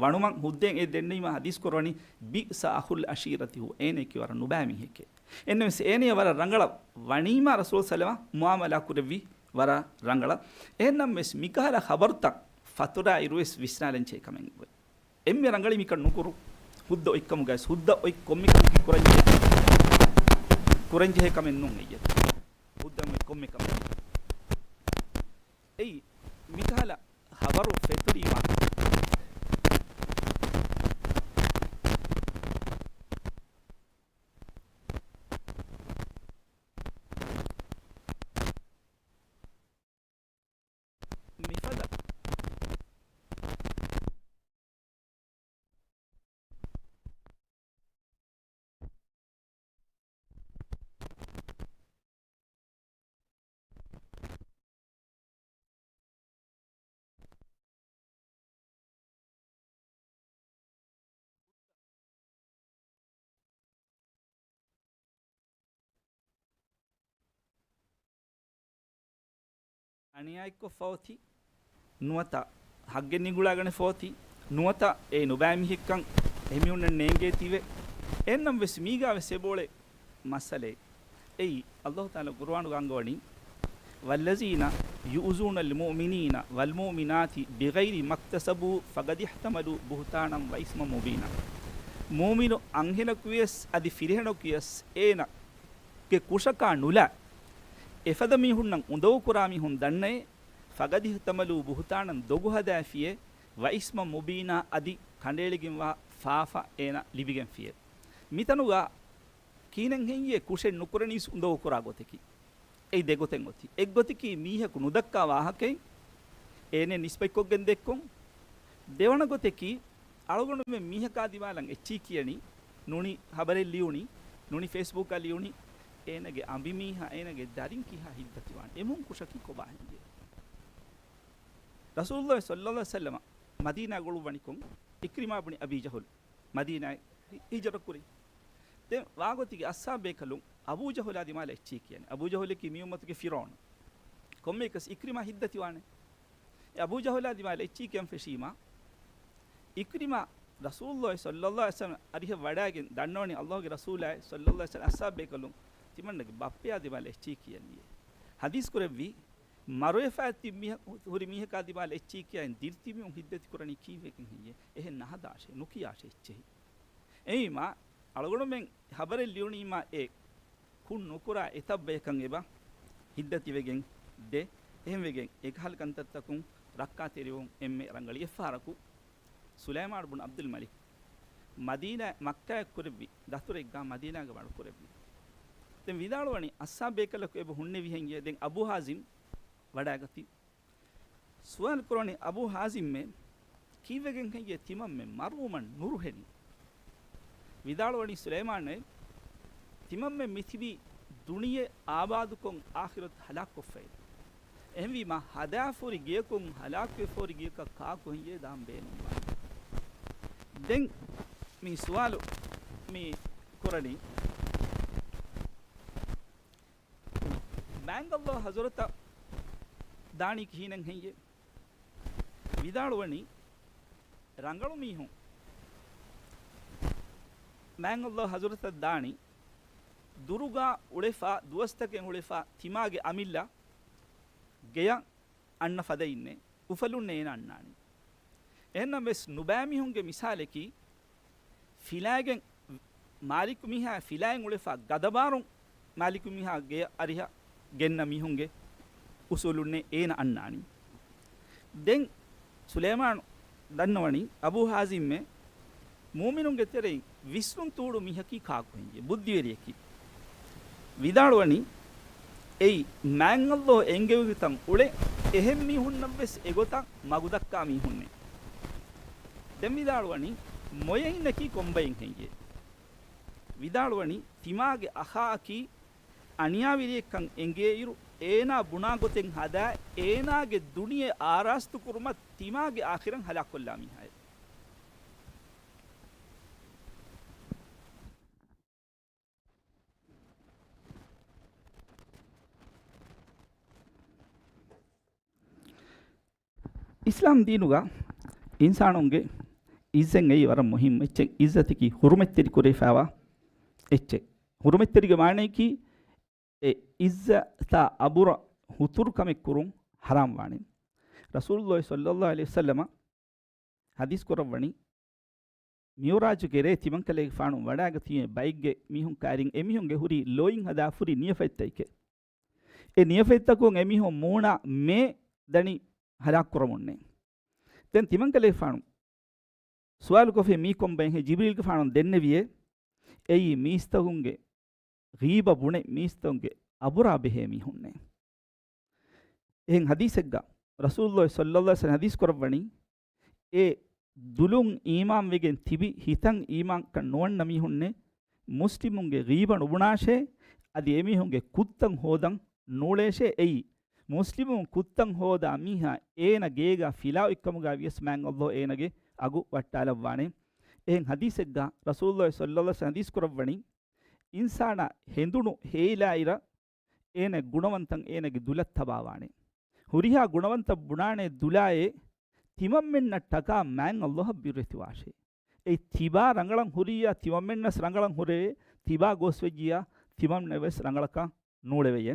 ވަނުމަށް ހުއްދައިން އެ ދެންނެވީމަ ޙަދީޘް ކުރައްވަނީ، بئس أخ العشيرة هو، އޭނައަކީ ވަރަށް ނުބައި މީހެކޭ. އެންނަމަވެސް އޭނަޔަށް ވަރަށް ރަނގަޅަށް ވަނީމާ ރަސޫލު ޞައްލަﷲ ޢަލައިހި ވަސައްލަމަ މުޢާމަލާ ކުރެއްވީ ވަރަށް ރަނގަޅަށް. އެހެންނަމަވެސް މިކަހަލަ ޚަބަރުތައް ފަތުރާ އިރުވެސް ވިސްނާލަން ޖެހޭ ކަމެއް ނުވޭ. އެންމެ ރަނގަޅީ މިކަން ނުކުރު، ހުއްދަ އޮތްކަމުގައި ހުއްދަ އޮތް ކޮންމެ ކަމަކީ ކުރަންޖެހޭ، ކުރަންޖެހޭ ކަމެއް ނޫން އެއްޔެ. ހުއްދަ އޮތް ކޮންމެ ކަމަކީ. އެއީ މިކަހަލަ ޚަބަރު ފެތުރީމާ، މިފަދަ އަނިޔާއެއްކޮށްފަ އޮތީ، ނުވަތަ ޙައްޤެއް ނިގުޅާގަނެފަ އޮތީ، ނުވަތަ އެ ނުބައި މީހެއްކަން އެހެން މީހުންނަށް ނޭނގޭތީވެ. އެހެންނަމަވެސް މީގާވެސް އެބައުޅޭ މައްސަލައެއް. އެއީ، ﷲ ތަޢާލާ ޤުރުއާނުގަ އަންގަވަނީ، والذين يؤذون المؤمنين والمؤمنات بغير ما اكتسبوا فقد احتملوا بهتانا وإثما مبينا. މުއުމިނު އަންހެނަކުވިޔަސް އަދި ފިރިހެނަކުވިޔަސް އޭނަގެ ކުށަކާ ނުލާ، އެފަދަ މީހުންނަށް އުނދަގޫކުރާ މީހުން ދަންނައޭ، فقد احتملوا بهتانا، ދޮގު ހަދާފިޔޭ، وإثما مبينا، އަދި ކަނޑައެޅިގެންވާ ފާފަ އޭނަ ލިބިގެންފިޔޭ. މިތަނުގަ ކިހިނެއް ހެއްޔޭ ކުށެއް ނުކުރަނީސް އުނދަގޫކުރާ ގޮތަކީ؟ އެއީ ދެ ގޮތެއް އޮތީ. އެއްގޮތަކީ މީހަކު ނުދައްކާ ވާހަކައެއް އޭނަ ނިސްބަތްކޮށްގެން ދެއްކުން. ދެވަނަ ގޮތަކީ އަޅުގަނޑުމެން މީހަކާ ދިމާލަށް އެއްޗިހި ކިޔަނީ، ނޫނީ ޚަބަރެއް ލިޔުނީ، ނޫނީ ފޭސްބުކާ ލިޔުނީ، އޭނަގެ އަނބިމީހާ އޭނަގެ ދަރިން ކިހާ ހިތްދަތިވާނެ. އެމީހުން ކުށަކީ ކޮބާ ހެން؟ ރަސޫލުﷲ ޞައްލަﷲ ޢަލައިހި ވަސައްލަމަ މަދީނާ ގުޅުއްވަނިކޮށް، ޢިކްރިމާ ބުނި އަބީ ޖަހުލް މަދީނާއަށް ހި-، ހިޖުރަ ކުރި. ދެން ވާގޮތުގެ އަޞްޙާބު ބޭކަލުން އަބޫ ޖަހުލާ ދިމާލަށް އެއްޗިހި ކިޔަނީ. އަބޫ ޖަހުލަކީ މި އުއްމަތުގެ ފިރުޢައުނު. ކޮންމެއަކަސް ޢިކްރިމާ ހިތްދަތިވާނެ. އެ އަބޫ ޖަހުލާ ދިމާލަށް އެއްޗިހި ކިޔަން ފެށީމާ، ޢިކްރިމާ ރަސޫލުﷲ ޞައްލަﷲ ޢަލައިހި ވަސައްލަމަ އަރިހަށް ވަޑައިގެން ދަންނަވަނީ ﷲގެ ރަސޫލާއި ޞައްލަﷲ ޢަލައިހި ވަސައްލަމަ އަޞްޙާބު ބޭކަލުން ތިމަންނަގެ ބައްޕަޔާ ދިމާލަށް އެއްޗިހި ކިޔަނީ. ޙަދީޘް ކުރެއްވީ، މަރުވެފައި ތިބި މީހަކު، ހުރި މީހަކާ ދިމާލަށް އެއްޗިހި ކިޔައިން ދިރިތިބި މީހުން ހިތްދަތި ކުރަނީ ކީއްވެގެން ހެއްޔޭ؟ އެހެން ނަހަދާށޭ، ނުކިޔާށޭ އެއްޗެހި. އެހެންވީމާ، އަޅުގަނޑުމެން ޚަބަރެއް ލިޔުނީމާ އެ ކުށް ނުކުރާ އެތައް ބަޔަކަށް އެބަ ހިތްދަތިވެގެން ދޭ. އެހެންވެގެން އެކަހަލަ ކަންތައްތަކުން ރައްކާތެރިވުން އެންމެ ރަނގަޅީ. އެއްފަހަރަކު ސުލައިމާނު ބުނު ޢަބްދުލް މަލިކް މަދީނާ، މައްކާއަށް ކުރެއްވި ދަތުރެއްގަ މަދީނާގަ ވަޑު ކުރެއްވި. ދެން ވިދާޅުވަނީ އަޞްޙާބު ބޭކަލަކު އެބަ ހުންނެވިހެން ދެން އަބޫ ޙާޒިމް ވަޑައިގަތީ. ސުވާލު ކުރަނީ އަބޫ ޙާޒިމްއޭ، ކީއްވެގެން ހެއްޔޭ ތިމަންމެން މަރުވުމަށް ނުރުހެނީ؟ ވިދާޅުވަނީ ސުލައިމާނޭ، ތިމަންމެން މިތިބީ ދުނިޔެ އާބާދުކޮށް އާޚިރަތު ހަލާކުކޮށްފައި. އެހެންވީމާ، ހަދާފަހުރި ގެޔަކުން ހަލާކުވެފަހުރި ގެޔަކަށް ކާކު ހެއްޔޭ ދާން ބޭނުންވާނީ؟ ދެން މި ސުވާލު މި ކުރަނީ، މާތް ﷲ ޙަޟްރަތަށް ދާނީ ކިހިނެއް ހެއްޔޭ؟ ވިދާޅުވަނީ، ރަނގަޅު މީހުން މާތް ﷲ ޙަޟްރަތަށް ދާނީ، ދުރުގަ އުޅެފަ، ދުވަސްތަކެއް އުޅެފަ، ތިމާގެ އަމިއްލަ ގެޔަށް އަންނަ ފަދައިންނޭ، އުފަލުންނޭ އޭނަ އަންނާނީ. އެހެންނަމަވެސް، ނުބައިމީހުންގެ މިސާލަކީ، ފިލާގެން މާލިކު މީހާ ފިލާއިން އުޅެފަ، ގަދަބާރުން މާލިކު މީހާ ގެޔަށް އަރިހަށް ގެންނަ މީހުންގެ އުސޫލުންނޭ އޭނަ އަންނާނީ. ދެން ސުލައިމާނު ދަންނަވަނީ، އަބޫ ޙާޒިމްއޭ، މުއުމިނުންގެ ތެރެއިން ވިސްނުން ތޫޅު މީހަކީ ކާކު ހެއްޔޭ؟ ބުއްދިވެރިއަކީ. ވިދާޅުވަނީ، އެއީ މާތް ﷲ އެންގެވި ތަން އުޅެ އެހެން މީހުންނަށްވެސް އެގޮތަށް މަގުދައްކާ މީހުންނޭ. ދެން ވިދާޅުވަނީ، މޮޔައިންނަކީ ކޮންބައެއް ހެއްޔޭ؟ ވިދާޅުވަނީ، ތިމާގެ އަޚާއަކީ އަނިޔާވެރިއެއްކަން އެނގޭއިރު، އޭނާ ބުނާ ގޮތެއް ހަދާ، އޭނާގެ ދުނިޔެ އާރާސްތުކުރުމަށް ތިމާގެ އާޚިރަތް ހަލާކުކޮށްލާ މީހާއެއް. އިސްލާމް ދީނުގަ އިންސާނުންގެ އިއްޒަތް އެއީ ވަރަށް މުހިއްމު އެއްޗެއް. އިއްޒަތަކީ ހުރުމަތްތެރި ކުރެވިފައިވާ އެއްޗެއް. ހުރުމަތްތެރިގެ މާނަޔަކީ، އެ އިއްޒަތާ އަބުރަށް ހުތުރު ކަމެއް ކުރުން ޙަރާމް ވާނެ. ރަސޫލުﷲ ޞައްލަﷲ ޢަލައިހި ވަސައްލަމަ ޙަދީޘް ކުރައްވަނީ، މިޢުރާޖުގެ ރޭ ތިމަންކަލޭގެފާނު ވަޑައިގަތީމެ ބައެއްގެ މީހުން ކައިރިން އެމީހުންގެ ހުރީ ލޯތް ހަދާފަ ހުރި ނިޔަފަތްތަކެއް. އެ ނިޔަފަތްތަކުން އެމީހުން މޫނާ މޭ ދަނީ ހަލާކު ކުރަމުންނޭ. ދެން ތިމަންކަލޭގެފާނު ސުވާލުކޮށްފި މީ ކޮންބައެއްހޭ؟ ޖިބްރީލްގެފާނު ދެންނެވިއޭ، އެއީ މީސްތަކުންގެ ޣީބަ ބުނެ މީސްތަކުންގެ އަބުރާ ބެހޭ މީހުންނޭ. އެހެން ޙަދީޘެއްގަ ރަސޫލުﷲ ޞައްލަﷲ ޢަލައިހި ވަސައްލަމަ ޙަދީޘް ކުރައްވަނީ، އެ ދުލުން އީމާންވެގެން ތިބި ހިތަށް އީމާންކަން ނުވަންނަ މީހުންނޭ، މުސްލިމުންގެ ޣީބަ ނުބުނާށޭ، އަދި އެމީހުންގެ ކުއްތަން ހޯދަން ނޫޅޭށޭ. އެއީ، މުސްލިމުން ކުއްތަން ހޯދާ މީހާ އޭނަ ގޭގަ ފިލާވިކަމުގަ ވިޔަސް މާތް ﷲ އޭނަގެ އަގު ވައްޓާލައްވާނެ. އެހެން ޙަދީޘެއްގަ ރަސޫލުﷲ ޞައްލަﷲ ޢަލައިހި ވަސައްލަމަ ޙަދީޘް ކުރައްވަނީ، އިންސާނާ ހެނދުނު ހޭލާއިރަށް އޭނަ ގުނަވަންތަން އޭނަގެ ދުލަށް ތަބާވާނެ. ހުރިހާ ގުނަވަންތައް ބުނާނެ ދުލާއޭ، ތިމަންމެންނަށް ޓަކާ މާތް ﷲ އަށް ބިރުވެތިވާށޭ. އެ ތިބާ ރަނގަޅަށް ހުރިއްޔާ ތިމަންމެންނަސް ރަނގަޅަށް ހުރެވޭ، ތިބާ ގޯސްވެއްޖިއްޔާ ތިމަންނަށް ވެސް ރަނގަޅަކަށް ނޫޅެވެޔޭ.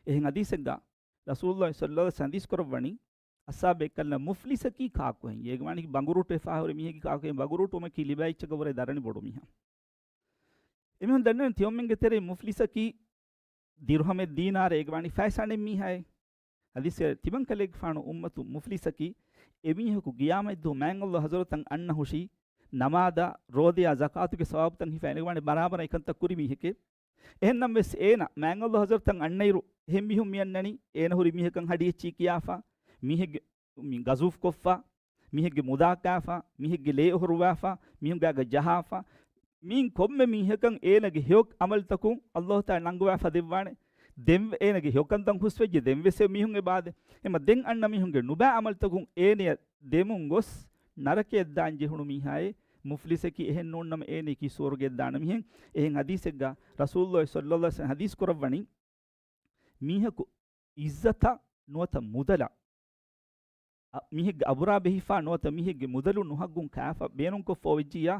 އެހެން ޙަދީޘެއްގަ ރަސޫލުﷲ ޞައްލަﷲ ޢަލައިހި ވަސައްލަމަ ޙަދީޘް ކުރައްވަނީ، އަޞްޙާބޭކަލަ މުފްލިސަކީ ކާކު ހެއްޔޭ؟ އޭގެ މާނައަކީ ބަނގުރޫޓުވެފަ ހުރި މީހެއްގެ ކާކު ހެއްޔޭ؟ ބަނގުރޫޓުވުމަކީ ލިބޭ އެއްޗަކަށް ވުރެ ދަރަނި ބޮޑު މީހާ. އެމީހުން ދަންނަވަން ތިމަންމެންގެ ތެރެއިން މުފްލިސަކީ ދިރުހަމެއް ދީނާރެއް އޭގެ ވާނީ ފައިސާ ނެތް މީހާއޭ. ޙަދީޘްގަ ތިމަންކަލޭގެފާނު އުއްމަތު މުފްލިސަކީ އެމީހަކު ޤިޔާމަތްދުވަހު މާތް ﷲ ޙަޟްރަތަށް އަންނަ ހުށީ ނަމާދާ، ރޯދަޔާ، ޒަކާތުގެ ސަވާބުތައް ހިފަ އޭނަގެ ވާނީ ބަރާބަރަށް އެކަންތައް ކުރި މީހެކޭ. އެހެންނަމަވެސް އޭނަ މާތް ﷲ ޙަޟްރަތަށް އަންނައިރު އެހެން މީހުން މި އަންނަނީ އޭނަ ހުރި މީހަކަށް ހަޑި އެއްޗިހި ކިޔާފަ، މީހެއްގެ މި ގަޒުވް ކޮށްފަ، މީހެއްގެ މުދާ ކާފަ، މީހެއްގެ ލޭ އޮހޮރުވާފަ، މީހުންގެ އަގަށް ޖަހާފަ، މީން ކޮންމެ މީހަކަށް އޭނަގެ ހެޔޮ ޢަމަލުތަކުން ﷲ ތާ ނަންގަވާފަ ދެއްވާނެ. ދެން އޭނަގެ ހެޔޮ ކަންތައް ހުސްވެއްޖެ ދެން ވެސް އެ މީހުން އެބާދެ. އެމަ ދެން އަންނަ މީހުންގެ ނުބައި ޢަމަލުތަކުން އޭނަޔަށް ދެމުން ގޮސް ނަރަކަޔަށް ދާން ޖެހުނު މީހާއޭ. މުފްލިސަކީ އެހެން ނޫންނަމަ އޭނަޔަކީ ސުވަރުގެއަށް ދާނަ މީހެއް. އެހެން ޙަދީޘެއްގަ ރަސޫލުﷲ ޞައްލަﷲ ޢަލައިހި ވަސައްލަމަ ޙަދީޘް ކުރައްވަނީ، މީހަކު އިއްޒަތަށް ނުވަތަ މުދަލަށް، އަ، މީހެއްގެ އަބުރާ ބެހިފާ ނުވަތަ މީހެއްގެ މުދަލު ނުހައްގުން ކާފަ ބޭނުންކޮށްފަ އޮވެއްޖިއްޔާ،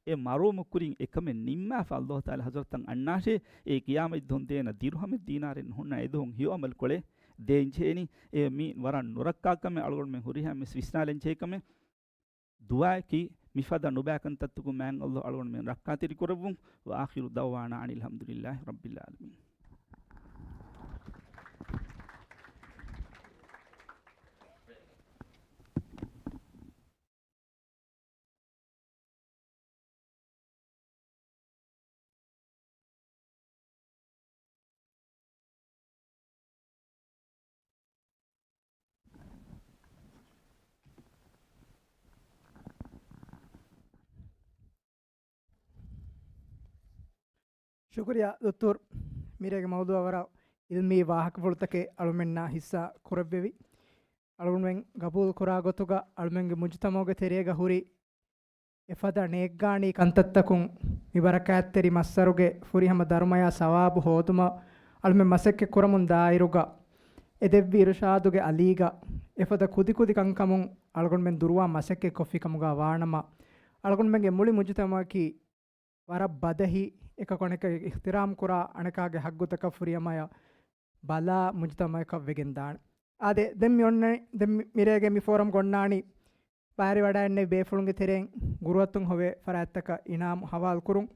އެ މަރުވުމުގެ ކުރިން އެކަމެއް ނިންމާފަ ﷲ ތަޢާލާ ޙަޟްރަތަށް އަންނާށޭ. އެ ޤިޔާމަތްދުވަހު ދޭނަ ދިރުހަމެއް ދީނާރެއް ނުހުންނަ އެދުވަހު ހެޔޮ ޢަމަލު ކޮޅެއް ދޭން ޖެހޭނީ. އެ މީ ވަރަށް ނުރައްކާ ކަމެއް، އަޅުގަނޑުމެން ހުރިހާ މިސް ވިސްނާލަން ޖެހޭ ކަމެއް. ދުޢާއަކީ މިފަދަ ނުބައި ކަންތައްތަކުން މާތް ﷲ އަޅުގަނޑުމެން ރައްކާތެރި ކުރެއްވުން. وآخر دعوانا أن الحمد لله رب العالمين. ޝުކުރިއްޔާ ދުއްތޫރް. މިރޭގެ މައުޟޫޢަށް ވަރަށް ޢިލްމީ ވާހަކަފުޅުތަކެއް އަޅުމެންނާ ޙިއްޞާ ކުރެއްވެވި. އަޅުގަނޑުމެން ގަބޫލު ކުރާ ގޮތުގަ އަޅުމެންގެ މުޖުތަމަޢުގެ ތެރޭގަ ހުރި އެފަދަ ނޭއްގާނީ ކަންތައްތަކުން މި ބަރަކާތްތެރި މައްސަރުގެ ފުރިހަމަ ދަރުމަޔާ ސަވާބު ހޯދުމަށް އަޅުމެން މަސައްކަތް ކުރަމުން ދާއިރުގަ އެ ދެއްވި އިރުޝާދުގެ އަލީގަ އެފަދަ ކުދިކުދި ކަންކަމުން އަޅުގަނޑުމެން ދުރުވާ މަސައްކަތް ކޮށްފި ކަމުގަ ވާނަމަ، އަޅުގަނޑުމެންގެ މުޅި މުޖުތަމައަކީ ވަރަށް ބަދަހި، އެކަކު އަނެކަކަށް އިޙްތިރާމް ކުރާ، އަނެކާގެ ހައްގުތަކަށް ފުރިހަމަޔަށް ބަލާ މުޖުތަމައަކަށް ވެގެން ދާނެ. އާދެ، ދެން މި އޮންނަ، ދެން މި، މިރޭގެ މި ފޯރަމް ގޮންނާނީ ބައިވެރިވަޑައިގެންނެވި ބޭފުޅުންގެ ތެރެއިން ގުރުއަތުން ހޮވޭ ފަރާތްތަކަށް އިނާމު ހަވާލުކުރުން.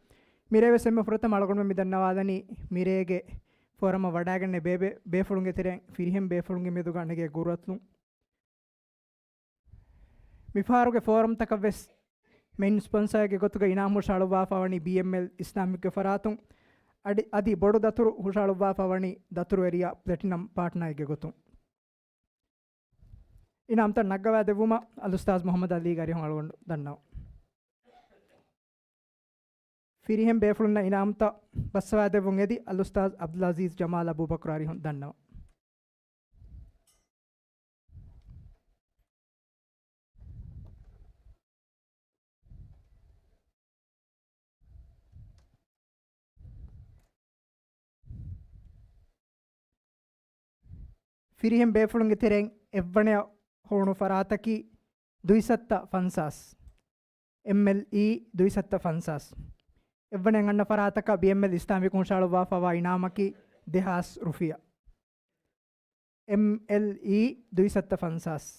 މިރޭވެސް އެންމެ ފުރަތަމަ އަޅުގަނޑުމެން މި ދަންނަވާލަނީ މިރޭގެ ފޯރަމަށް ވަޑައިގެންނެވި ބޭބެ-، ބޭފުޅުންގެ ތެރެއިން ފިރިހެން ބޭފުޅުންގެ މެދުގަ ނެގޭ ގުރުއަތުން. މިފަހަރުގެ ފޯރަމްތަކަށް ވެސް މެއިން ސްޕޮންސަރގެ ގޮތުގަ އިނާމު ހުށަހަޅުއްވާފަ ވަނީ ބީއެމްއެލް އިސްލާމިކްގެ ފަރާތުން. އަދި، އަދި ބޮޑު ދަތުރު ހުށަހަޅުއްވާފަ ވަނީ ދަތުރުވެރިޔާ ޕްލެޓިނަމް ޕާޓްނަރގެ ގޮތުން. އިނާމްތައް ނަގަވާ ދެއްވުމަށް އަލްއުސްތާޒް މުޙައްމަދު ޢަލީ ގާރިހުން އަޅުގަނޑު ދަންނަވަން. ފިރިހެން ބޭފުޅުންނަށް އިނާމްތައް ބައްސަވާ ދެއްވުން އެދި އަލްއުސްތާޒް ޢަބްދުލްޢަޒީޒް ޖަމާލް އަބޫބަކުރު އަރިހުން ދަންނަވަން. ފިރިހެން ބޭފުޅުންގެ ތެރެއިން އެއްވަނަޔަށް ހޮވުނު ފަރާތަކީ ދުއިސައްތަ ފަންސާސް. އެމްއެލްއީ ދުއިސައްތަ ފަންސާސް. އެއްވަނަޔަށް އަންނަ ފަރާތަކަށް ބީއެމްއެލް އިސްލާމިކުން ހުށަހަޅުއްވާފައިވާ އިނާމަކީ ދެހާސް ރުފިޔާ. އެމްއެލްއީ ދުއިސައްތަ ފަންސާސް.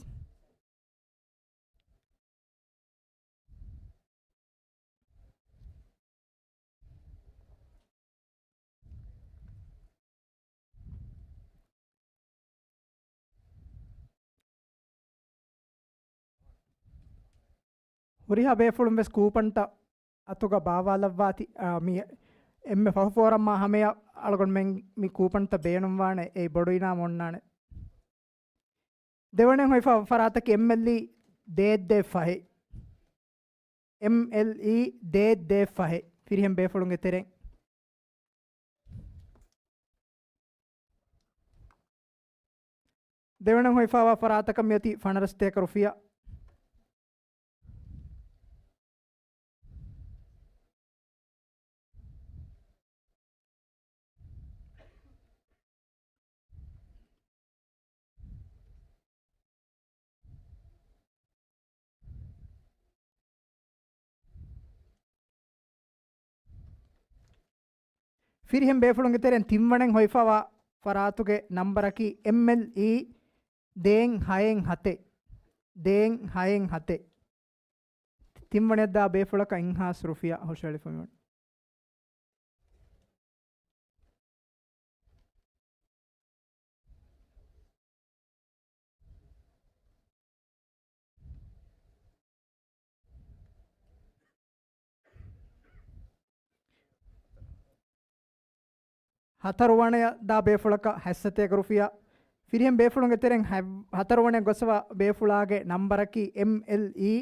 ހުރިހާ ބޭފުޅުން ވެސް ކޫޕަންތައް އަތުގަ ބާއްވާލައްވާތި. އާ، މި އެންމެ ފަހު ފޯރަމްއާ ހަމަޔަށް އަޅުގަނޑުމެން މި ކޫޕަންތައް ބޭނުންވާނެ، އެއީ ބޮޑު އިނާމު އޮންނާނެ. ދެވަނައިން ހޮވިފަ ފަރާތަކީ އެމްއެލްއީ ދޭއް ދޭއް ފަހެއް. އެމްއެލްއީ ދޭއް ދޭއް ފަހެއް. ފިރިހެން ބޭފުޅުންގެ ތެރެއިން. ދެވަނަ ހޮވިފައިވާ ފަރާތަކަށް މިއޮތީ ފަނަރަ ސަތޭކަ ރުފިޔާ. ފިރިހެން ބޭފުޅުންގެ ތެރެއިން ތިންވަނައިން ހޮވިފައިވާ ފަރާތުގެ ނަންބަރަކީ އެމްއެލްއީ ދޭއް ހައެއް ހަތެއް. ދޭއް ހައެއް ހަތެއް. ތިންވަނައަށްދާ ބޭފުޅަކަށް އެއްހާސް ރުފިޔާ ހުށަހެޅިފައިވަނީ. ހަތަރުވަނައަށްދާ ބޭފުޅަކަށް ހަތްސަތޭކަ ރުފިޔާ. ފިރިހެން ބޭފުޅުންގެ ތެރެއިން ހަތް-، ހަތަރުވަނައަށް ގޮސްފައިވާ ބޭފުޅާގެ ނަންބަރަކީ އެމްއެލްއީ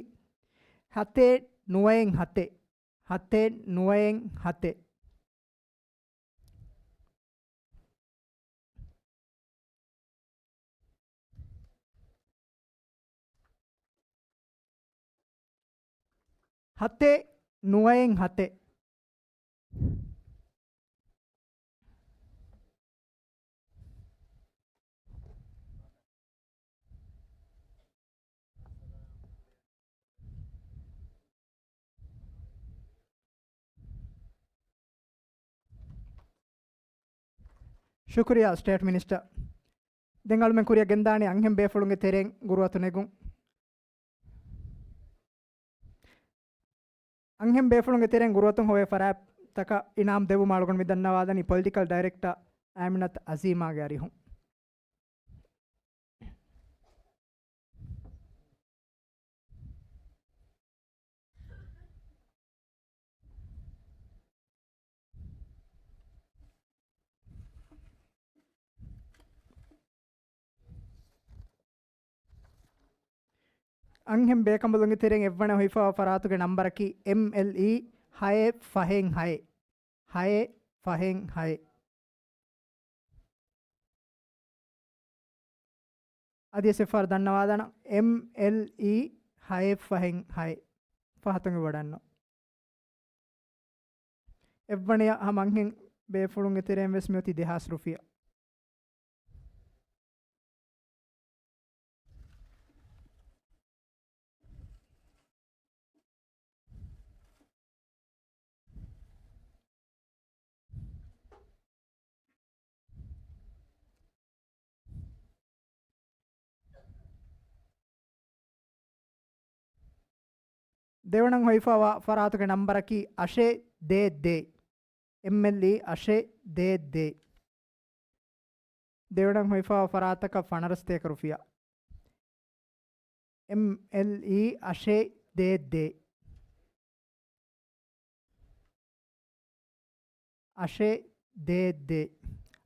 ހަތެއް ނުވައެއް ހަތެއް. ހަތެއް ނުވައެއް ހަތެއް. ހަތެއް ނުވައެއް ހަތެއް. ޝުކުރިއްޔާ ސްޓޭޓް މިނިސްޓަރ. ދެން އަޅުމެން ކުރިއަށް ގެންދާނީ އަންހެން ބޭފުޅުންގެ ތެރެއިން ގުރުއަތު ނެގުން. އަންހެން ބޭފުޅުންގެ ތެރެއިން ގުރުއަތުން ހޮވޭ ފަރާތްތަކަށް އިނާމް ދެއްވުމަށް އަޅުގަނޑު މި ދަންނަވާލަނީ ޕޮލިޓިކަލް ޑައިރެކްޓަރ އާމިނަތު އަޒީމާގެ އަރިހުން. އަންހެން ބޭކަނބަލުންގެ ތެރެއިން އެއްވަނަ ހޮވިފައިވާ ފަރާތުގެ ނަންބަރަކީ އެމްއެލްއީ ހައެއް ފަހެއް ހައެއް. ހައެއް ފަހެއް ހައެއް. އަދި އެއްފަހަރު ދަންނަވާލާނަން، އެމްއެލްއީ ހައެއް ފަހެއް ހައެއް. ފަހަތުން ވަޑަންނަ. އެއްވަނަޔަށް ހަމަ އަންހެން ބޭފުޅުންގެ ތެރެއިން ވެސް މިއޮތީ ދެހާސް ރުފިޔާ. ދެވަނަން ހޮވިފައިވާ ފަރާތުގެ ނަންބަރަކީ އަށެއް ދޭއް ދޭއް. އެމްއެލްއީ އަށެއް ދޭއް ދޭއް. ދެވަނަން ހޮވިފައިވާ ފަރާތަކަށް ފަނަރަ ސަތޭކަ ރުފިޔާ. އެމްއެލްއީ އަށެއް ދޭއް ދޭއް. އަށެއް ދޭއް ދޭއް.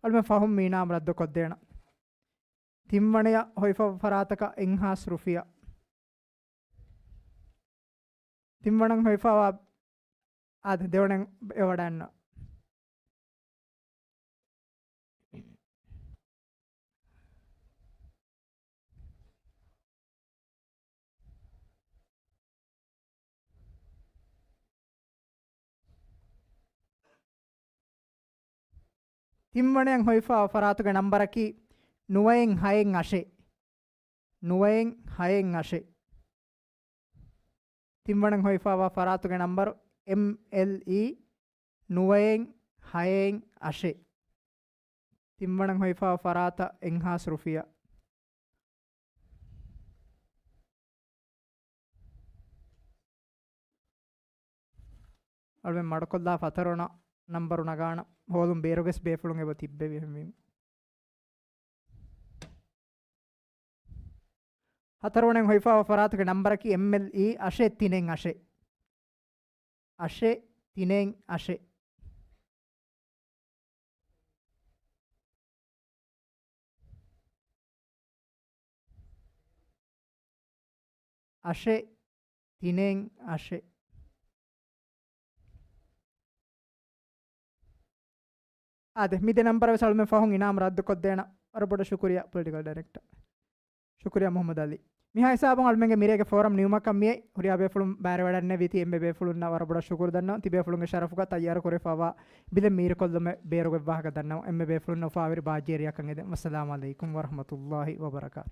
އަޅުމެން ފަހުން މި އިނާމު ރައްދުކޮށްދޭނަން. ތިންވަނަޔަށް ހޮވިފައިވާ ފަރާތަކަށް އެއްހާސް ރުފިޔާ. ތިންވަނަން ހޮވިފައިވާ، އާދެ، ދެވަނަން ވަޑައިގަންނަ. ތިންވަނައަށް ހޮވިފައިވާ ފަރާތުގެ ނަންބަރަކީ ނުވައެއް ހައެއް އަށެއް. ނުވައެއް ހައެއް އަށެއް. ތިންވަނައަށް ހޮވިފައިވާ ފަރާތުގެ ނަންބަރު އެމްއެލްއީ ނުވައެއް ހައެއް އަށެއް. ތިންވަނައަށް ހޮވިފައިވާ ފަރާތަށް އެއްހާސް ރުފިޔާ. އަޅުމެން މަޑުކޮށްލާ ހަތަރުވަނަ ނަންބަރު ނަގާނަން. ހޯލުން ބޭރުގަސް ބޭފުޅުން އެބަ ތިއްބެވި ހެންވީމަ. ހަތަރުވަނައަށް ހޮވިފައިވާ ފަރާތުގެ ނަންބަރަކީ އެމްއެލްއީ އަށެއް ތިނެއް އަށެއް. އަށެއް ތިނެއް އަށެއް. އަށެއް ތިނެއް އަށެއް. އާދެ، މި ދެ ނަންބަރަށް ވެސް އަޅުމެން ފަހުން އިނާމު ރައްދުކޮށްދޭނަން. ވަރަށް ބޮޑަށް ޝުކުރިޔާ ޕޮލިޓިކަލް ޑައިރެކްޓަރ. ޝުކުރިޔާ މުޙައްމަދު ޢަލީ. މިހާ ހިސާބުން އަޅުމެންގެ މިރޭގެ ފޯރަމް ނިމުމަކަށް މިއައި ހުރިހާ ބޭފުޅުން ބައިވެރިވަޑައިގެންނެވީތީ އެންމެ ބޭފުޅުންނަށް ވަރަށް ބޮޑަށް ޝުކުރު ދަންނަވަން. ތިބޭފުޅުންގެ ޝަރަފުގަ ތައްޔާރު ކުރެވިފައިވާ ބިލެއް މީރުކޮށްލުމެއް ބޭރުގެ ވާހަކަ ދަންނަވަން. އެންމެ ބޭފުޅުންނަށް އުފާވެރި ބާއްޖަވެރިޔާކަން އެދެން. ވައްސަލާމު ޢަލައިކުމް ވަރަޙްމަތުﷲި ވަބަރަކާތު.